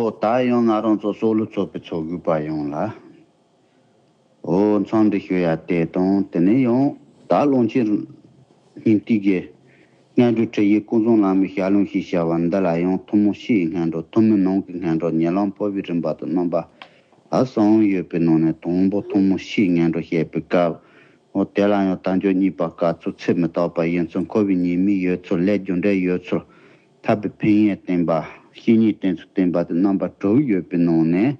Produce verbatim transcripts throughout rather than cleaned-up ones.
ཨོ་ད་ཡང་ང་རང་ཚོ་སྲོག་བླུ་ཚོགས་པའི་ཚོགས་དགོས་པ་ཡོང་ལ། ཨོ་མཚམས་འདི་ཞུ་ཡ་དེ་དང་དེ་ནས་ཡང་ད་གླང་ཆེན་སྙིང་ཏིག་གི་སྔོན་འགྲོ་ཁྲིད་ཡིག་ཀུན་བཟང་བླ་མའི་ཞལ་ལུང་ཞེས་བྱ་བ་འདི་ལ་ཡང་ཐུན་མོང་སྤྱིའི་སྔོན་འགྲོ་ཐུན་མོང་ནང་གི་སྔོན་འགྲོ་ཉེ་ལམ་འཕོ་བའི་རིམ་པ་དང་རྣམ་པ་ལ་གསུམ་ཡོད་པའི་ནང་ནས་དང་པོ་ཐུན་མོང་སྤྱིའི་སྔོན་འགྲོ་བཤད་པའི་སྐབས། འོ་དེ་ལ་ཡང་དལ་འབྱོར་རྙེད་པ་དཀའ་ཚུལ་ཚེ་མི་རྟག་པ་ཡིན་ཚུལ་འཁོར་བའི་ཉེས་དམིགས་ཡོད་ཚུལ་ལས་རྒྱུ་འབྲས་ཡོད་ཚུལ་ཐར་པའི་ཕན་ཡོན་བསྟན་པ་བཤེས་གཉེན་བསྟེན་ཚུལ་བསྟན་པ་དེ་རྣམ་པ་དྲུག་ཡོད་པའི་ནང་ནས།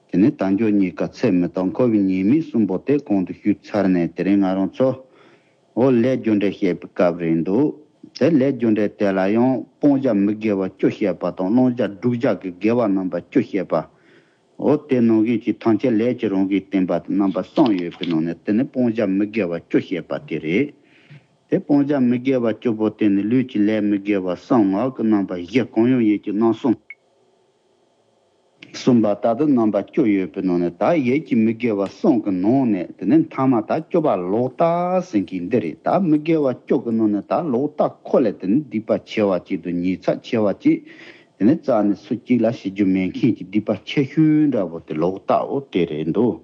དེ་ནས་དལ་འབྱོར་རྙེད་དཀའ་ཚེ་མི་རྟག་འཁོར་བའི་ཉེས་དམིགས་གསུམ་པོ་དེ་གོང་དུ་ཞུས་ཚར་ནས་དེ་རིང་ང་རང་ཚོ་འོ་ལས་རྒྱུ་འབྲས་བཤད་པའི་སྐབས་རེད་འདུག་དེ་ལས་རྒྱུ་འབྲས་དེ་ལ་ཡང་སྤང་བྱ་མི་དགེ་བ་བཅུ་བཤད་པ་དང་བླང་བྱ་བསྒྲུབ་བྱ་གི་དགེ་བ་རྣམ་པ་བཅུ་བཤད་པ། འོ་དེ་ནང་བཞིན་གྱི་ཐམས་ཅད་ལས་ཀྱི་རང་གི་བསྟན་པ་དེ་རྣམ་པ་གསུམ་ཡོད་པའི་ནང་ནས་དེ་ནི་སྤང་བྱ་མི་དགེ་བ་བཅུ་བཤད་པ་དེ་རེད། དེ་སྤང་བྱ་མི་དགེ་བ་བཅུ་པོ་དེ་ནི་ལུས་ཀྱི་ལས་མི་དགེ་བ་གསུམ་ངག་གི་རྣམ་པ་བཞི་གང་ཡང་ཡིད་ཀྱི་རྣམ་གསུམ། གསུམ་པ་ལྟར་དུ་རྣམ་པ་བཅུ་ཡོད་པའི་ནང་ནས་ད་ཡིད་ཀྱི་མི་དགེ་བ་གསུམ་གྱི་ནང་ནས་དེ་ནི་མཐའ་མ་ད་སྤྱོད་པ་ལོག་ལྟ་ཟེར་མཁན་འདི་རེད། ད་མི་དགེ་བ་བཅུ་གི་ནང་ནས་ད་ལོག་ལྟ་ཁོ་ལས་དེ་ནི་སྡིག་པ་ཆེ་བ་གཅིག་དང་ཉེས་ཚབས་ཆེ་བ་གཅིག་དེ་ནི་རྩ་ནས་སུ་གཅིག་ལ་བྱེད་རྒྱུ་མེད་མཁན་གྱི་སྡིག་པ་ཆེ་ཤོས་འདྲ་བོ་དེ་ལོག་ལྟའོ་དེ་རེད་འདུག་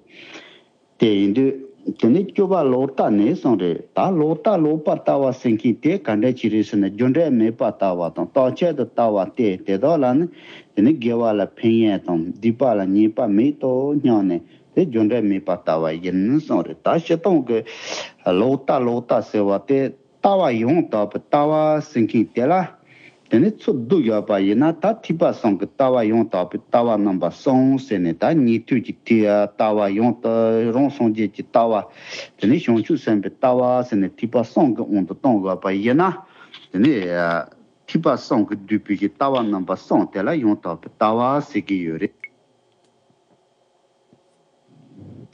དེ་ཡིན་དུས་དེ་ནི་སྤྱོད་པ་ལོག་ལྟ་ནས་གསུངས་རེད། ད་ལོག་ལྟ་ལོག་པར་ལྟ་བ་ཟེར་མཁན་དེ་ག་འདྲ་ཅིག་རེད་ཟེར་ན་རྒྱུ་འབྲས་མེད་པར་ལྟ་བ་དང་རྟག་ཆད་དུ་ལྟ་བ་སྟེ་དེ་དག་ལ་ནི་དེ་ནི་དགེ་བ་ལ་ཕན་ཡོན་དང་སྡིག་པ་ལ་ཉེས་པ་མེད་དོ་སྙམ་ནས་དེ་རྒྱུ་འབྲས་མེད་པར་ལྟ་བ་ཡིན་གསུངས་རེད། ད་སྤྱིར་བཏང་གི་ལོག་ལྟ་ལོག་ལྟ་ཟེར་བ་དེ། ལྟ་བ་ཡང་དག་པའི་ལྟ་བ་ཟེར་མཁན་དེ་ལ། དེ་ནི་ཚུར་བསྡུ་ཡོད་པ་ཡིན་ན་ད་ཐེག་པ་གསུམ་གྱི་ལྟ་བ་ཡང་དག་པའི་ལྟ་བ་རྣམ་པ་གསུམ་ཟེར་ནས་ད་ཉན་ཐོས་ཀྱི་ཐེག་ལྟ་བ་ཡང་དག་རང་སངས་རྒྱས་ཀྱི་ལྟ་བ། དེ་ནི་བྱང་ཆུབ་སེམས་དཔའི་ལྟ་བ་ཟེར་ནས་ཐེག་པ་གསུམ་གྱི་དབང་དུ་བཏང་ཡོད་པ་ཡིན་ན། དེ་ནི་ཐེག་པ་གསུམ་གྱིས་བསྡུས་པའི་གི་ལྟ་བ་རྣམ་པ་གསུམ་དེ་ལ་ཡང་དག་པའི་ལྟ་བ་ཟེར་གྱི་ཡོད་རེད།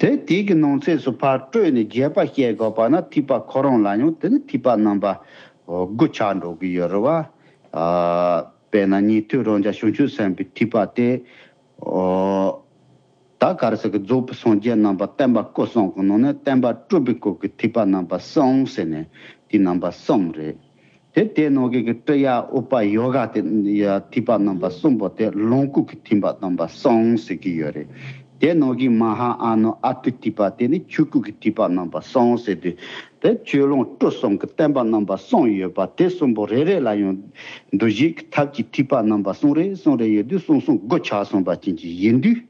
དེ་དེ་གི་ནང་ཚན་སུ་ཕར་སྤྲོས་ནས་རྒྱས་པ་བཤད་དགོས་པ་ན་ཐེག་པ་ཁོ་རང་ལ་ཡང་དེ་ནི་ཐེག་པ་རྣམ་པ་དགུ་ཆགས་འགྲོ་གི་ཡོད་རེད་བ། དཔེར་ན་ཉན་ཐོས་རང་རྒྱལ་བྱང་ཆུབ་སེམས་དཔའི་ཐེག་པ་དེ། ད་ག་རེ་ཟེར་གི་རྫོགས་པའི་སངས་རྒྱས་རྣམ་པ་བསྟན་པ་སྐུ་གསུམ་གི་ནང་ནས་བསྟན་པ་སྒྲུབ་པའི་སྐབས་ཀྱི་ཐེག་པ་རྣམ་པ་གསུམ་ཟེར་ནས་དེ་རྣམ་པ་གསུམ་རེད། དེ་དེ་ནང་གི་གི་ཀྲི་ཡ་ཨུ་པ་ཡོ་ག་དེ་ཡ་ཐེག་པ་རྣམ་པ་གསུམ་པོ་དེ་ལོངས་སྐུ་གི་ཐེག་པ་རྣམ་པ་གསུམ་ཟེར་གི་ཡོད་རེད། དེ་ནང་གི་མ་ཧཱ་ཨ་ནུ་ཨ་ཏི་ཐེག་པ་དེ་ནི་ཆོས་སྐུ་གི་ཐེག་པ་རྣམ་པ་གསུམ་ཟེར་དུས་དེ་ཆོས་ལོངས་སྤྲུལ་གསུམ་གི་བསྟན་པ་རྣམ་པ་གསུམ་ཡོད་པ་དེ་གསུམ་པོ་རེ་རེ་ལ་ཡང་འདུ་བྱེད་ཀྱི་ཐབས་ཀྱི་ཐེག་པ་རྣམ་པ་གསུམ་རེ་གསུམ་རེ་ཡོད་དུས་གསུམ་གསུམ་དགུ་ཆགས་སོང་པ་ཅན་གྱི་ཡིན་དུས།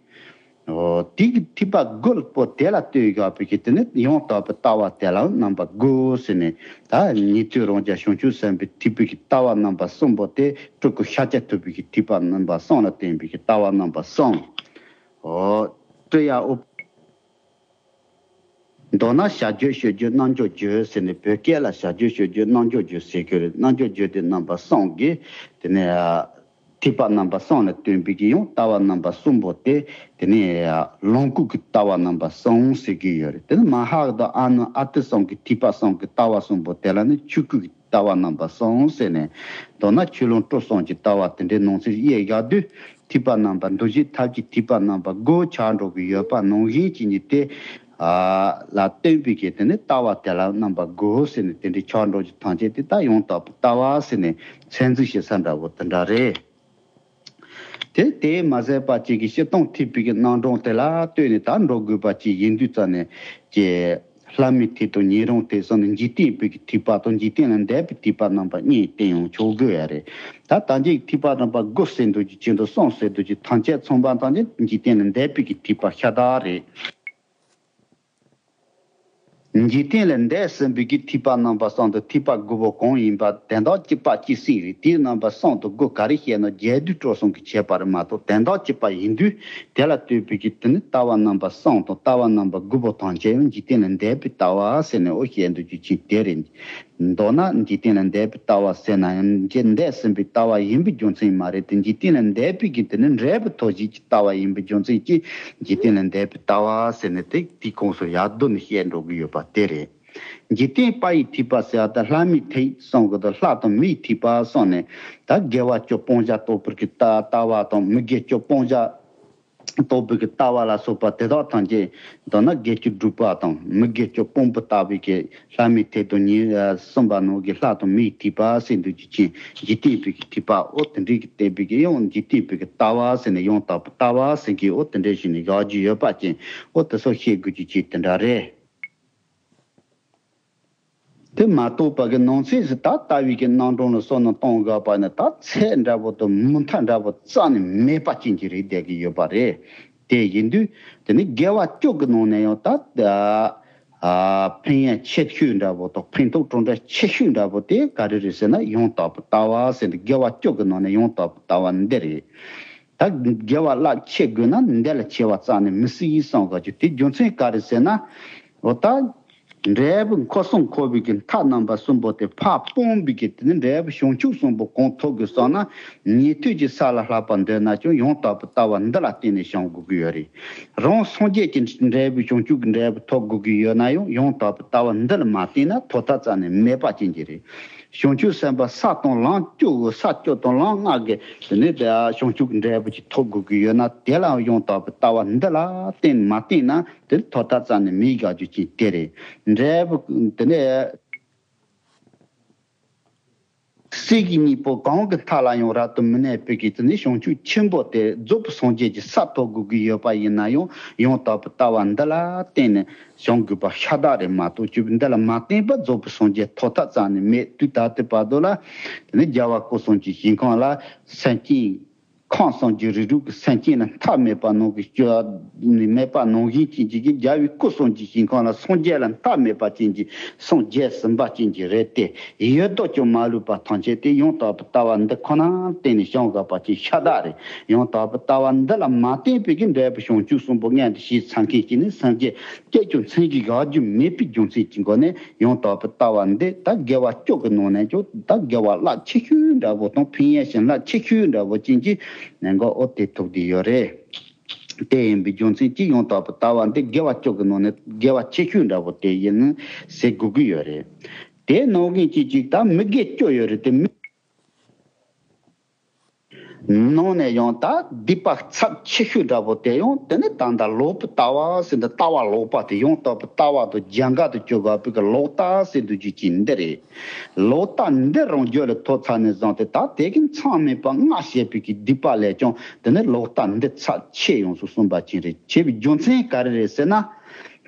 འོ། དེ་གི་ཐེག་པ་དགུ་པོ་དེ་ལ་ལྟོས་དགོས་པའི་གི་དེ་ནི་ཡང་དག་པའི་ལྟ་བ་དེ་ལ་རྣམ་པ་དགུ་ཟེར་ནས་ད་ཉན་ཐོས་རང་རྒྱལ་བྱང་ཆུབ་སེམས་དཔའི་ཐེག་པའི་གི་ལྟ་བ་རྣམ་པ་གསུམ་པོ་དེ་སྤྲུལ་སྐུ་ཤཱཀྱ་ཐུབ་པའི་གི་ཐེག་པ་རྣམ་པ་གསུམ་ལ་བརྟེན་པའི་གི་ལྟ་བ་རྣམ་པ་གསུམ། འོ། ཀྲི་ཡ་ཨུ། མདོར་ན་བྱ་རྒྱུད་སྤྱོད་རྒྱུད་རྣལ་འབྱོར་རྒྱུད་ཟེར་ནས་བོད་སྐད་ལ་བྱ་རྒྱུད་སྤྱོད་རྒྱུད་རྣལ་འབྱོར་རྒྱུད་ཟེར་གི་རེད། རྣལ་འབྱོར་རྒྱུད་དེ་རྣམ་པ་གསུམ་གི་དེ་ནས། ཐེག་པ་རྣམ་པ་གསུམ་ལ་སྟོན་པའི་གི་ཡང་ལྟ་བ་རྣམ་པ་གསུམ་པོ་དེ་དེ་ནས་ལོངས་སྐུ་གི་ལྟ་བ་རྣམ་པ་གསུམ་ཟེར་གི་ཡོད་རེད། དེ་ནི་མ་ཧཱ་གི་དང་ཨ་ནུ་ཨ་ཏི་གསུམ་གི་ཐེག་པ་གསུམ་གི་ལྟ་བ་གསུམ་པོ་དེ་ལ་ནི་ཆོས་སྐུ་གི་ལྟ་བ་རྣམ་པ་གསུམ་ཟེར་ནས་མདོར་ན་ཆོས་ལོངས་སྤྲུལ་གསུམ་གྱི་ལྟ་བ་དེ་འདྲའི་ནང་ཚན་དབྱེ་བཞག་དུས་ཐེག་པ་རྣམ་པ་འདུ་བྱེད་ཐབས་ཀྱི་ཐེག་པ་རྣམ་པ་དགུ་ཆགས་འགྲོ་གི་ཡོད་པ་ནང་བཞིན་གྱི་ནི་དེ། ལ་བརྟེན་པའི་གི་དེ་ནི་ལྟ་བ་དེ་ལ་རྣམ་པ་དགུ་ཟེར་ནས་དེ་འདྲའི་ཆགས་འགྲོ་གི་ཐམས་ཅད་དེ་ད་ཡང་དག་པའི་ལྟ་བ་ཟེར་ནས་མཚན་འཛིན་བྱེད་ས་འདྲ་བོ་དེ་འདྲ་རེད། དེ་དེས་མ་ཟད་པ་ཅིག་གི་སྤྱིར་བཏང་ཐེག་པའི་གི་རྣམ་གྲངས་དེ་ལ་ལྟོས་ནས་ད་འགྲོ་དགོས་པ་ཅིག་ཡིན་དུས་ཙ་ནས་ཀྱི་ལྷ་མིའི་ཐེག་དང་ཉན་རང་ཐེག་སོགས་ནི་འཇིག་རྟེན་པའི་གི་ཐེག་པ་དང་འཇིག་རྟེན་ལས་འདས་པའི་ཐེག་པ་རྣམ་པ་གཉིས་བསྟན་ཡང་ཆོག་དགོས་ཡ་རེད། ད་ད་ཅིག་ཐེག་པ་རྣམ་པ་དགུ་ཟེར་འདུག་ཅིག་ཅན་དུ་གསུམ་ཟེར་འདུག་ཅིག་ཐམས་ཅད་ཚང་པ་ཐམས་ཅད་འཇིག་རྟེན་ལས་འདས་པའི་གི་ཐེག་པ་ཤ་སྟག་རེད། འཇིག་རྟེན་ལས་འདས་ཟིན་པའི་གི་ཐེག་པ་རྣམ་པ་གསུམ་དུ་ཐེག་པ་དགུ་པོ་གང་ཡིན་པ་དོན་དག་གཅིག་པ་གཅིག་སྲིད་རེད། དེའི་རྣམ་པ་གསུམ་དུ་དགུ་ག་རེ་བཤད་ན་རྒྱས་བསྡུས་སྤྲོ་གསུམ་གྱི་ཁྱད་པར་མ་གཏོགས་དོན་དག་གཅིག་པ་ཡིན་དུས་དེ་ལ་ལྟོས་པའི་གི་དེ་ནི་ལྟ་བ་རྣམ་པ་གསུམ་དང་ལྟ་བ་རྣམ་པ་དགུ་པོ་ཐམས་ཅད་ཡང་འཇིག་རྟེན་ལས་འདས་པའི་ལྟ་བ་ཟེར་ནས་འོ་བཤད་འདུག་རྒྱུ་ཅན་དེ་རེད། མདོར་ན་འཇིག་རྟེན་ལས་འདས་པའི་ལྟ་བ་ཟེར་ན་ཡང་འཇིག་འདས་ཟིན་པའི་ལྟ་བ་ཡིན་པའི་རྒྱུ་མཚན་མ་རེད་དེ། འཇིག་རྟེན་ལས་འདས་པའི་གི་དེ་ནི་འབྲས་བུ་ཐོབ་བྱེད་ཀྱི་ལྟ་བ་ཡིན་པའི་རྒྱུ་མཚན་གྱིས་འཇིག་རྟེན་ལས་འདས་པའི་ལྟ་བ་ཟེར་ནས་དེ་དེའི་ཁོངས་སུ་ཡར་བསྡུ་ནས་བཤད་འགྲོ་གི་ཡོད་པ་དེ་རེད། འཇིག་རྟེན་པ་ཡི་ཐེག་པ་ཟེར་བ་དང་ལྷ་མིའི་ཐེག་གསུམ་གི་དང་ལྷ་དང་མིའི་ཐེག་པ་གསུམ་ནས་ད་དགེ་བ་བཅུ་སྤང་བྱ་རྟོགས་པར་གྱི་ལྟ་ལྟ་བ་དང་མི་དགེ་བཅུ་སྤང་བྱ། རྟོགས་པའི་གི་ལྟ་བ་ལ་སོགས་པ་དེ་དག་ཐམས་ཅད་མདོར་ན་དགེ་བཅུ་སྒྲུབ་པ་དང་མི་དགེ་བཅུ་སྤོང་པོ་ལྟ་བུའི་གི་ལྷ་མིའི་ཐད་དུ་ཉེ་གསུམ་པ་ནང་གི་ལྷ་དང་མིའི་ཐེག་པ་ཟེར་འདུག་རྒྱུ་ཅན་འཇིག་རྟེན་པའི་གི་ཐེག་པ། འོ་དེ་འདྲའི་གི་བསྟན་པའི་གི་ཡང་འཇིག་རྟེན་པའི་གི་ལྟ་བ་ཟེར་ནས་ཡང་དག་པའི་ལྟ་བ་ཟེར་གི་འོ་དེ་འདྲ་ཞིག་ནས་བཞག་རྒྱུ་ཡོད་པ་ཅན། འོ་དེ་སོགས་ཤེས་དགོས་རྒྱུ་ཅན་དེ་འདྲ་རེད། དེ་མ་གཏོགས་པ་གི་ནང་གསེས་སུ་ད་ལྟ་བའི་གི་རྣམ་གྲངས་ལ་བསམ་བློ་གཏོང་དགོས་པ་ནི་ད་ཚད་འདྲ་པོ་དང་མི་མཐའ་འདྲ་པོ་རྩ་ནས་མེད་པ་ཅན་གྱི་རིགས་བསྡད་ཀྱི་ཡོད་པ་རེད། དེ་ཡིན་དུས་དེ་ནི་དགེ་བ་བཅུ་གི་ནང་ནས་ཡང་ད་ཨ་ཕན་ཡོན་ཆེ་ཤོས་འདྲ་པོ་དང་ཕན་ཐོགས་གྲུབ་འབྲས་ཆེ་ཤོས་འདྲ་པོ་དེ་ག་རེ་རེད་ཟེར་ན་ཡང་དག་པའི་ལྟ་བ་ཟེར་ནས་དགེ་བ་བཅུ་གི་ནང་ནས་ཡང་དག་པའི་ལྟ་བ་འདི་རེད། ད་དགེ་བ་རླབས་ཆེ་དགོས་ན་འདི་ལས་ཆེ་བ་རྩ་ནས་མི་སྲིད་ཡིན་བསམ་དགོས་རྒྱུ་དེ་རྒྱུ་མཚན་ག་རེ་ཟེར་ན། འོ་ད་འབྲས་བུ་འཁོར་གསུམ་འཁོར་བའི་གི་མཐའ་རྣམ་པ་གསུམ་པོ་དེ་ཕར་སྤོང་བའི་གི་དེ་ནི་འབྲས་བུ་བྱང་ཆུབ་གསུམ་པོ་གང་ཐོབ་དགོས་བསམ་ན་ཉན་ཐོས་ཀྱི་ས་ལ་བསླབ་པ་འདོད་ན་ཀྱང་ཡང་དག་པའི་ལྟ་བ་འདི་ལ་བརྟེན་ནས་བྱུང་དགོས་ཀྱི་ཡོད་རེད། རང་སངས་རྒྱས་ཀྱི་འབྲས་བུ་བྱང་ཆུབ་ཀྱི་འབྲས་བུ་ཐོབ་དགོས་ཀྱི་ཡོད་ན་ཡང་ཡང་དག་པའི་ལྟ་བ་འདི་ལ་མ་བརྟེན་ན་ཐོབ་ཐབས་རྩ་ནས་མེད་པ་ཅན་གྱི་རེད། བྱང་ཆུབ་སེམས་དཔའ་ས་དང་ལམ་བཅུ་ས་བཅུ་དང་ལམ་ལྔ་གི་དེ་ནས་དེ་བྱང་ཆུབ་ཀྱི་འབྲས་བུ་ཅིག་ཐོབ་དགོས་ཀྱི་ཡོད་ན་དེ་ལ་ཡང་དག་པའི་ལྟ་བ་འདི་ལ་བརྟེན་མ་བརྟེན་ན་དེ་ཐོབ་ཐབས་རྩ་ནས་མེད་དགག་རྒྱུ་ཅན་དེ་རེད། འབྲས་བུ་དེ་ནས་སྲིད་ཀྱི་གཉེན་པོ་གང་གི་མཐའ་ལ་ཡང་རབ་ཏུ་མི་གནས་པའི་གི་དེ་ནས་བྱང་ཆུབ་ཆེན་པོ་དེ་རྫོགས་པའི་སངས་རྒྱས་ཀྱི་ས་ཐོབ་དགོས་ཀྱི་ཡོད་པ་ཡིན་ན་ཡང་ཡང་དག་པའི་ལྟ་བ་འདི་ལ་བརྟེན་ནས། བྱུང་དགོས་པ་ཤ་སྟག་རེད་མ་གཏོགས་ཅིག་འདི་ལ་མ་བརྟེན་པར་རྫོགས་པའི་སངས་རྒྱས་ཐོབ་ཐབས་རྩ་ནས་མེད་དུས་ད་ལྟའི་བར་དུ་ལ་དེ་ནི་རྒྱལ་བ་སྐུ་གསུམ་གྱི་ཞིང་ཁམས་ལ་སེམས་ཅན་ཁམས་གསུམ་གྱི་རིགས་དྲུག་གི་སེམས་ཅན་ལ་མཐའ་མེད་པ་ནང་གི་སྤྱོད་མེད་པ་ནང་བཞིན་ཅན་གྱི་རྒྱལ་བའི་སྐུ་གསུམ་གྱི་ཞིང་ཁམས་ལ་སངས་རྒྱས་ལ་མཐའ་མེད་པ་ཅན་གྱི་སངས་རྒྱས་ཟིན་པ་ཅན་གྱི་རེད་དེ་ཡོད་དོ་ཅོག་མ་ལུས་པ་ཐམས་ཅད་དེ་ཡང་དག་པའི་ལྟ་བ་འདི་ཁོ་ན་བརྟེན་ནས་བྱུང་དགོས་པ་ཅན་ཤ་སྟག་རེད། ཡང་དག་པའི་ལྟ་བ་འདི་ལ་མ་བརྟེན་པའི་གི་འབྲས་བུ་བྱང་ཆུབ་གསུམ་པོ་མངོན་དུ་བྱས་ཚར་མཁན་གྱི་ནི་སངས་རྒྱས་སྐྱེས་ཀྱང་མཚན་གྱི་དགག་རྒྱུ་མེད་པའི་རྒྱུ་མཚན་གྱི་སྒོ་ནས་ཡང་དག་པའི་ལྟ་བ་འདི་ད་དགེ་བ་བཅུ་གི་ནང་ནས་ཀྱང་ད་དགེ་བ་རླབས་ཆེ་ཤོས་འདྲ་བོ་དང་ཕན་ཡོན་ཞིང་རླབས་ཆེ་ཤོས་འདྲ་བོ་ཅན་གྱི་ནན་གོ་ཨོ་དེ་ཐུག་བསྡད་ཡོད་རེད། དེ་ཡིན་པའི་རྒྱུ་མཚན་གྱིས་ཡང་དག་པའི་ལྟ་བ་འདི་དགེ་བ་བཅུ་གི་ནང་ནས་དགེ་བ་ཆེ་ཤོས་འདྲ་བོ་དེ་ཡིན་ཟེར་དགོས་ཀྱི་ཡོད་རེད། དེ་ནང་བཞིན་གྱི་ཅིག་ད་མི་དགེ་བཅུ་ཡོད་རེད་དེ་མི། ནང་ནས་ཡང་ད་སྡིག་པ་ཚབས་ཆེ་ཤོས་འདྲ་པོ་དེ་ཡང་དེ་ནི་ད་ལྟ་ལོག་པའི་ལྟ་བ་ཟེར་འདི་ལྟ་བ་ལོག་པ་དེ་ཡང་དག་པའི་ལྟ་བ་དང་རྒྱ་འགལ་དུ་གྱུར་དགོས་པའི་གི་ལོག་ལྟ་ཟེར་འདུག་རྒྱུ་ཅིག་འདི་རེད། ལོག་ལྟ་འདི་རང་རྒྱུད་ལ་ཐོབ་ཚར་ནས་བཟུང་སྟེ་ད་དེ་གི་མཚམས་མེད་པ་ལྔ་བྱས་པའི་གི་སྡིག་པ་ལས་ཀྱང་དེ་ནི་ལོག་ལྟ་འདི་ཚབས་ཆེ་ཡོངས་སུ་གསུངས་པ་ཅན་རེད། བྱས་པའི་རྒྱུ་མཚན་ག་རེ་རེད་ཟེར་ན།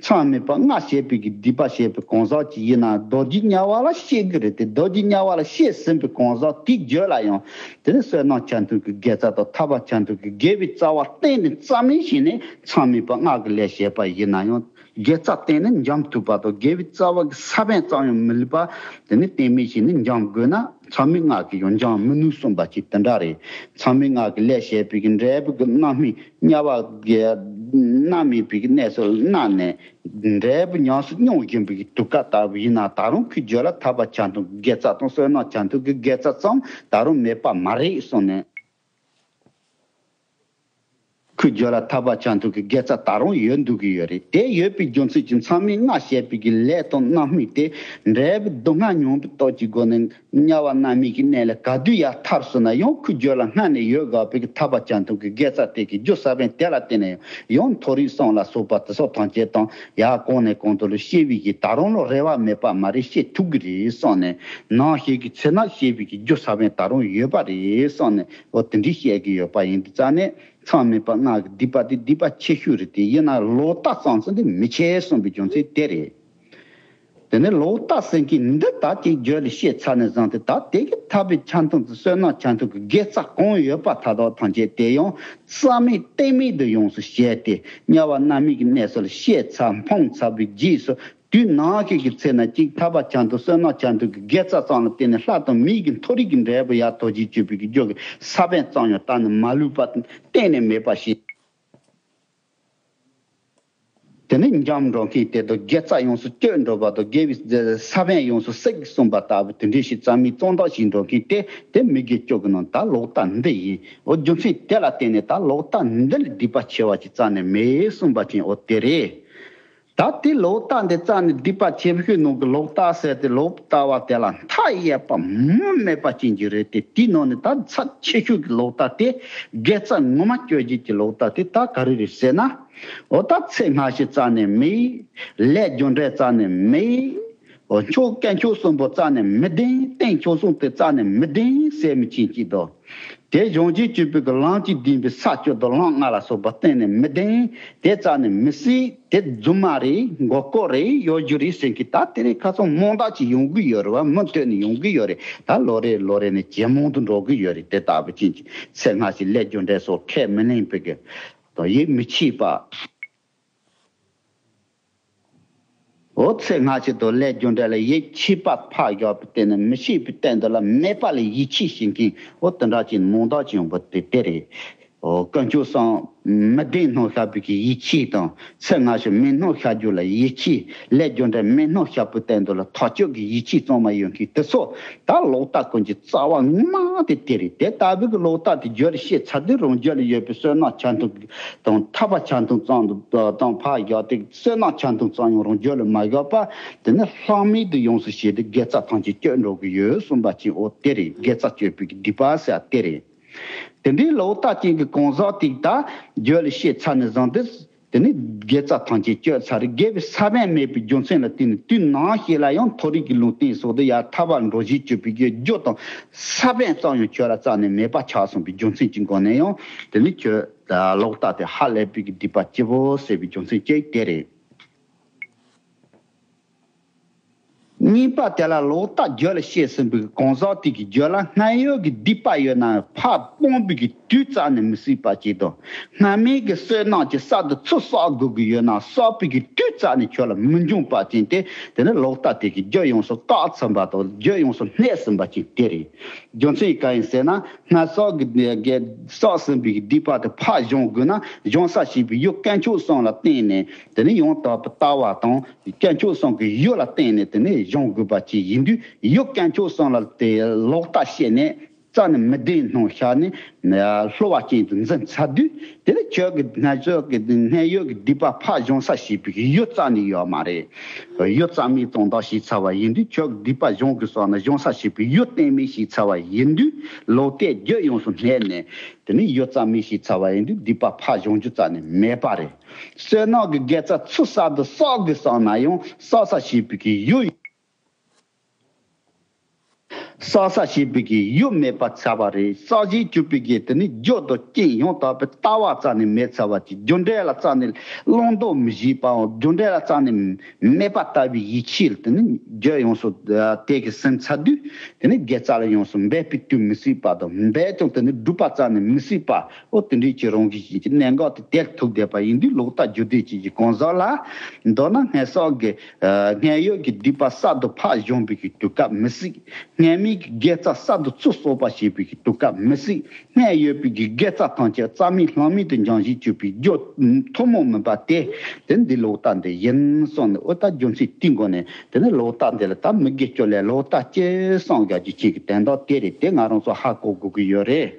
མཚམས་མེད་པ་ལྔ་བྱས་པའི་གི་སྡིག་པ་བྱས་པའི་གང་ཟག་ཅིག་ཡིན་ན་རྡོ་རྗེ་དམྱལ་བ་ལ་སྐྱེ་གི་རེད་དེ། རྡོ་རྗེ་དམྱལ་བ་ལ་སྐྱེས་ཟིན་པའི་གང་ཟག་དེའི་རྒྱུད་ལ་ཡང་དེ་ནི་བསོད་ནམས་ཆ་མཐུན་གྱི་དགེ་རྩ་དང་ཐར་པ་ཆ་མཐུན་གྱི་དགེ་བའི་རྩ་བ་གཏན་ནས་རྩ་མེད་བྱས་ནས་མཚམས་མེད་པ་ལྔ་གི་ལས་བྱས་པ་ཡིན་ན་ཡང་དགེ་རྩ་གཏན་ནས་འཇོམས་ཐུབ་པ་དང་དགེ་བའི་རྩ་བ་གི་ས་བོན་ཙམ་ཡང་མི་ལུས་པ་དེ་ནི་གཏན་མེད་བྱས་ནས་འཇོམས་དགོས་ན། མཚམས་མེད་ལྔ་གིས་ཡང་འཇོམས་མི་ནུས་གསུངས་པ་ཅིག་དེ་འདྲ་རེད། མཚམས་མེད་ལྔ་གི་ལས་བྱས་པའི་གི་འབྲས་བུ་གི་རྣམ་སྨིན་དམྱལ་བ་གི་མནར་མེད་པའི་གི་གནས་སུ་མནར་ནས་འབྲས་བུ་ཉམས་སུ་མྱོང་བཞིན་པའི་གི་དུས་སྐབས་ལྟ་བུ་ཡིན་ན་ད་རུང་ཁོའི་རྒྱུད་ལ་ཐར་པ་ཆ་མཐུན་གི་དགེ་རྩ་དང་བསོད་ནམས་ཆ་མཐུན་གི་དགེ་རྩ་ཙམ་ད་རུང་མེད་པ་མ་རེད་གསུངས་ནས། ཁོའི་རྒྱུད་ལ་ཐར་པ་ཆ་མཐུན་གྱི་དགེ་རྩ་ད་རུང་ཡོད་འདུག་གི་ཡོད་རེད། དེ་ཡོད་པའི་རྒྱུ་མཚན་གྱིས་མཚམས་མེད་ལྔ་བྱས་པའི་གི་ལས་དང་རྣམ་སྨིན་དེ་འབྲས་བུ་སྡུག་བསྔལ་མྱོང་བའི་སྟོབས་ཀྱི་སྒོ་ནས་དམྱལ་བ་མནར་མེད་ཀྱི་གནས་ལས་ག་དུས་ཡང་ཐར་སོང་ན་ཡང་ཁོའི་རྒྱུད་ལ་སྔར་ནས་ཡོད་དགོས་པའི་གི་ཐར་པ་ཆ་མཐུན་གྱི་དགེ་རྩ་དེ་གི་རྒྱུ་ས་བོན་དེ་ལ་བརྟེན་ནས་ཡང་མཐོ་རིས་གསུམ་ལ་སོགས་པ་དེ་སོགས་ཐམས་ཅད་དང་ཡང་གོང་ནས་གོང་དུ་ལ་སྐྱེ་བའི་གི་ད་རུང་ལོ་རེ་བ་མེད་པ་མ་རེད་བཤད་ཐུབ་གི་རེད་གསུངས་ནས་ནང་བཞིན་གྱི་ཚེ་ན་སྐྱེ་བའི་གི་རྒྱུ་ས་བོན་ད་རུང་ཡོད་པ་རེད་གསུངས་ནས་འོ་དེ་འདྲའི་བཤད་ཀྱི་ཡོད་པ་ཡིན་དུས་ཙང་ནས། མཚམས་མེད་པ་ལྔ་གི་སྡིག་པ་དེ་སྡིག་པ་ཆེ་ཤོས་རེད་དེ། ཡིན་ན་ལོག་ལྟ་ཙམ་ཟེར་འདི་མི་ཆེ་གསུངས་པའི་རྒྱུ་མཚན་དེ་རེད། དེ་ནས་ལོག་ལྟ་ཟེར་མཁན་འདི་ད་ཅིག་རྒྱུད་ལ་སྐྱེས་ཚར་ནས་བཟུང་སྟེ་ད་དེ་གི་ཐར་པའི་ཆ་མཐུན་གྱི་བསོད་ནམས་ཆ་མཐུན་གྱི་དགེ་རྩ་གང་ཡོད་པ་ད་དག་ཐམས་ཅད་དེ་ཡང་རྩ་མེད་གཏན་མེད་དུ་ཡོངས་སུ་བྱས་ཏེ་དམྱལ་བ་མནར་མེད་ཀྱི་གནས་སུ་ལ་སྐྱེས་ཚར་འཕངས་ཚར་བའི་རྗེས་སུ། དུས་ནམ་ཞིག་གི་ཚེ་ན་གཅིག་ཐར་པ་ཆ་མཐུན་བསོད་ནམས་ཆ་མཐུན་གྱི་དགེ་རྩ་ཙམ་ལ་བརྟེན་ནས་ལྷ་དང་མིའི་གི་མཐོ་རིས་ཀྱི་འབྲས་བུ་ཡར་ཐོབ་བྱེད་བཅུག་པའི་གི་རྒྱུ་གི་ས་བོན་ཙམ་ཡང་གཏན་ནས་མ་ལུས་པ་གཏན་ནས་མེད་པ་ཞིག་དེ་ནས་འཇམ་འགྲོ་མཁན་དེ་དང་དགེ་རྩ་ཡོངས་སུ་སྤྱོད་འགྲོ་བ་དང་དགེ་བའི་ས་བོན་ཡོངས་སུ་བསྲེག་གསུངས་པ་ལྟ་བུ་དེ་འདྲའི་ཞིག་རྩ་མེད་གཙང་དག་ཞིག་འགྲོ་མཁན་དེ་དེ་མི་དགེ་བཅུ་གི་ནང་ད་ལོག་ལྟ་འདི་ཡིན། འོ་རྒྱུ་མཚན་དེ་ལ་བརྟེན་ནས་ད་ལོག་ལྟ་འདི་ལས་སྡིག་པ་ཆེ་བ་ཞིག་རྩ་ནས་མེད་གསུངས་པ་ཅན་འོ་དེ་རེད། ད་ ད་དེ་ལོག་ལྟ་འདི་རྩ་ནས་སྡིག་པ་ཆེ་ཤོས་ནང་གི་ལོག་ལྟ་ཟེར་ཏེ། ལོག་ལྟ་བ་དེ་ལ་མཐའ་ཡས་པ་མུ་མེད་པ་ཅན་གྱི་རེད་དེ། དེའི་ནང་ནས་ད་ཚབས་ཆེ་ཤོས་ཀྱི་ལོག་ལྟ་དེ་དགེ་རྩ་ངོ་མ་སྤྱོད་བྱེད་ཀྱི་ལོག་ལྟ་དེ་ད་ག་རེ་རེད་ཟེར་ན། འོ་ད་ཚེ་སྔ་ཕྱི་རྩ་ནས་མེད། ལས་རྒྱུ་འབྲས་རྩ་ནས་མེད། འོ་ཆོས་དཀོན་མཆོག་གསུམ་པོ་རྩ་ནས་མི་བདེན། རྟེན་མཆོག་གསུམ་དེ་རྩ་ནས་མི་བདེན་ཟེར་མི་ཅན་གཅིག་དང་། དེ་གཞོམ་བྱེད་སྤྱོད་པའི་གི་ལམ་གྱིས་བདེན་པའི་ས་བཅུ་དང་ལམ་ལྔ་ལ་སོགས་པ་གཏན་ནས་མི་བདེན། དེ་རྩ་ནས་མི་སྲིད། དེ་རྫུན་མ་རེད། མགོ་སྐོར་རེད། གཡོ་སྒྱུ་རེད་ཟེར་མཁན་ད་དེ་རིང་ཁ་སང་མང་དག་ཅིག་ཡོང་གི་ཡོད་རེད་བ། མུ་མཐུད་ནས་ཡོང་གི་ཡོད་རེད། ད་ལོ་རེ་ལོ་རེ་ནས་ཇེ་མང་དུ་འགྲོ་གི་ཡོད་རེད། དེ་ལྟ་བུ་ཅན་གྱི་ཚེ་སྔ་ཕྱི་ལས་རྒྱུ་འབྲས་སོགས་ཁས་མི་ལེན་པའི་གི་དང་ཡིད་མི་ཆེས་པ། འོ་ཚེ་སྔ་ཕྱི་དང་ལས་རྒྱུ་འབྲས་ལ་ཡིད་ཆེས་པ་ཕར་བཞག་པའི་སྟེང་ནས་མི་ཤེས་པའི་སྟེང་དུ་ལ་མེད་པ་ལ་ཡིད་ཆེས་བྱེད་མཁན། འོ་དེ་འདྲ་ཅིག་མང་དག་ཅིག་ཡོང་པ་དེ་དེ་རེད། འོ་དཀོན་མཆོག་གསུམ་མི་བདེན་སྣང་བཞག་པའི་གི་ཡིད་ཆེས་དང་། ཚེ་སྔ་ཕྱི་མེད་སྣང་བཞག་རྒྱུ་ལ་ཡིད་ཆེས། ལས་རྒྱུ་འབྲས་མེད་སྣང་བཞག་པའི་སྟེང་དུ་ལ་ཐག་གཅོད་ཀྱི་ཡིད་ཆེས་གཙང་མ་ཡོད་མཁན་དེ་ཚོ། ད་ལོག་ལྟ་ཀུན་གྱི་རྩ་བ་ངོ་མ་དེ་དེ་རེད། དེ་ལྟ་བུའི་གི་ལོག་ལྟ་དེ་རྒྱུད་ལ་སྐྱེས་ཚར་དུས་རང་རྒྱུད་ལ་ཡོད་པའི་བསོད་ནམས་ཆ་མཐུན་དང་ཐར་པ་ཆ་མཐུན་ཙམ་དུ་དང་ཕར་བཞག་སྟེ། བསོད་ནམས་ཆ་མཐུན་ཙམ་ཡང་རང་རྒྱུད་ལ་མ་བཞག་པར། དེ་ནས་ལྷག་མེད་དུ་ཡོངས་སུ་ཞེན་ཏེ་དགེ་རྩ་ཐམས་ཅད་སྤྱོད་འགྲོ་གི་ཡོད་གསུངས་པ་ཅིག་འོ་དེ་རེད། དགེ་རྩ་སྤྱོད་པའི་གི་སྡིག་པ་ཟེར་དེ་རེད། དེ་འདྲའི་ལོག་ལྟ་ཅན་གྱི་གང་ཟག་དེ་ད་རྒྱུད་ལ་སྐྱེས་ཚར་ནས་བཟུང་སྟེ། དེ་ནས་དགེ་རྩ་ཐམས་ཅད་སྤྱོད་ཚར་རེད། དགེ་བའི་ས་བོན་མེད་པའི་རྒྱུ་མཚན་ལ་བརྟེན་ནས། དུས་ནམ་ཞིག་ལ་ཡང་མཐོ་རིས་ཀྱི་ལུང་བསྟན་སོགས་དང་ཡར་ཐར་པར་འགྲོ་བྱེད་སྤྱོད་པའི་རྒྱུ་དང་ས་བོན་ཙམ་ཡང་ཁྱོད་ལ་རྩ་ནས་མེད་པ་ཆགས་སོང་བའི་རྒྱུ་མཚན་གྱི་སྒོ་ནས་ཡང་དེ་ནི་ཁྱོད་ལོག་ལྟ་དེ་ཧ་ལས་པའི་གི་སྡིག་པ་ལྕི་པོ་ཟེར་བའི་རྒྱུ་མཚན་གཅིག་དེ་རེད། གཉིས་པ་དེ་ལ་ལོག་ལྟ་རྒྱུད་ལ་སྐྱེས་ཟིན་པའི་གང་ཟག་དེ་གི་རྒྱུད་ལ་སྔར་ཡོད་ཀྱི་སྡིག་པ་ཡོད་ན་ཕར་སྤོང་བའི་གི་དུས་རྩ་ནས་མི་སྲིད་པ་ཅིག་དང་། སྔར་མེད་ཀྱི་བསོད་ནམས་ཀྱི་གསར་དུ་ཚུར་བསགས་དགོས་ཀྱི་ཡོད་ན་བསགས་པའི་གི་དུས་རྩ་ནས་ཁྱོད་ལ་མི་འབྱུང་པ་ཅན་དེ། དེ་ནི་ལོག་ལྟ་དེ་གི་རྒྱུད་ཡོངས་སུ་བཀག་ཚར་བ་དང་རྒྱུད་ཡོངས་སུ་བསྣན་ཟིན་པ་ཅིག་དེ་རེད། རྒྱུ་མཚན་གང་ཡིན་ཟེར་ན། སྔར་བསགས་ཀྱི་བསགས་ཟིན་པའི་སྡིག་པ་དེ་ཕར་སྦྱོང་དགོས་ན། སྦྱོང་ས་ཞེས་པའི་ཡུལ་དཀོན་མཆོག་གསུམ་ལ་བརྟེན་ནས་དེ་ནི་ཡང་དག་པའི་ལྟ་བ་དང་། དཀོན་མཆོག་གསུམ་གྱི་ཡུལ་ལ་བརྟེན་ནས་དེ་ནི་སྦྱོང་དགོས་པ་ཅིག་ཡིན་དུས། ཡུལ་དཀོན་མཆོག་གསུམ་ལ་དེ་ལོག་ལྟ་བྱས་ནས་རྩ་ནས་མི་བདེན་སྣང་བཞག་ནས་བསླུ་བ་ཅན་དུ་འཛིན་ཚར་དུས། དེ་ནི་ཁྱོད་ཀྱི་སྔར་བྱས་ཀྱི་སྔར་ཡོད་ཀྱི་སྡིག་པ་ཕར་སྦྱོང་ས་ཞེས་པའི་ཡུལ་རྩ་ནས་ཡོད་མ་རེད། ཡུལ་རྩ་མེད་གཙང་དག་བྱས་ཚར་བ་ཡིན་དུས། ཁྱོད་ཀྱི་སྡིག་པ་སྦྱོང་དགོས་བསམ་ན་སྦྱོང་ས་ཞེས་པའི་ཡུལ་གཏན་མེད་བྱས་ཚར་བ་ཡིན་དུས། ལོག་ལྟའི་རྒྱུད་ཡོངས་སུ་བསྣན་ནས་དེ་ནི་ཡུལ་རྩ་མེད་བྱས་ཚར་བ་ཡིན་དུས། སྡིག་པ་ཕར་སྦྱོང་རྒྱུ་རྩ་ནས་མེད་པ་རེད། བསོད་ནམས་ཀྱི་དགེ་རྩ་ཚུར་གསར་དུ་བསགས་དགོས་བསམ་ན་ཡང་བསགས་ས་ཞེས་པའི་གི་ཡུལ། བསགས་ས་ཞེས་པའི་གི་ཡུལ་མེད་པ་ཚར་བ་རེད། བསགས་བྱའི་སྤྱོད་པའི་གི་དེ་ནི་རྒྱུ་དང་རྐྱེན་ཡང་དག་པའི་ལྟ་བ་རྩ་ནས་མེད་ཚར་བ་ཅིག་རྒྱུ་འབྲས་ལ་རྩ་ནས་བླང་དོར་མི་ཤེས་པའམ། རྒྱུ་འབྲས་ལ་རྩ་ནས་མེད་པ་ལྟ་བུའི་ཡིད་ཆེས་དེ་ནི་རྒྱུད་ཡོངས་སུ་དེ་གི་ཟིན་ཚར་དུས། དེ་ནི་དགེ་རྩ་ལ་ཡོངས་སུ་འབད་པའི་དུས་མི་སྲིད་པ་དང་། འབད་ཀྱང་དེ་ནི་སྒྲུབ་པ་རྩ་ནས་མི་སྲིད་པ། འོ་དེ་འདྲའི་ཅིག་རང་གི་གནད་འགག་དེ་དེར་ཐུག་བསྡད་པ་ཡིན་དུས། ལོག་ལྟ་རྒྱུ་འབྲས་ཅན་གྱི་གང་ཟག་ལ། མདོར་ན་སྔར་བསགས་ཀྱི་སྔར་ཡོད་ཀྱི་སྡིག་པ་གསར་དུ་ཕར་སྦྱོང་བའི་གི་དུས་སྐབས་མི་སྲིད། སྔར་མེད་ཀྱི་དགེ་རྩ་གསར་དུ་ཚུར་གསོག་པ་བྱེད་པའི་གི་དུས་སྐབས་མི་སྲིད། སྔར་ཡོད་པའི་གི་དགེ་རྩ་ཐམས་ཅད་རྩ་མེད་ལྷག་མེད་དུ་འབྱུང་བཞིན་བཅུག་པའི་རྒྱུ་ཐུན་མོང་མིན་པ་དེ། དེ་འདི་ལོག་ལྟ་འདི་ཡིན་གསུངས་ནས། འོ་ད་རྒྱུ་མཚན་དེའི་སྒོ་ནས་དེ་ནི་ལོག་ལྟ་འདི་ལ་ད་མི་དགེ་བཅུ་ལས་ལོག་ལྟ་གཅིག་གསུངས་རྒྱུ་ཅིག་གི་དོན་དག་དེ་རེད། དེ་ང་རང་ཚོ་ཧ་གོ་དགོས་ཀྱི་ཡོད་རེད།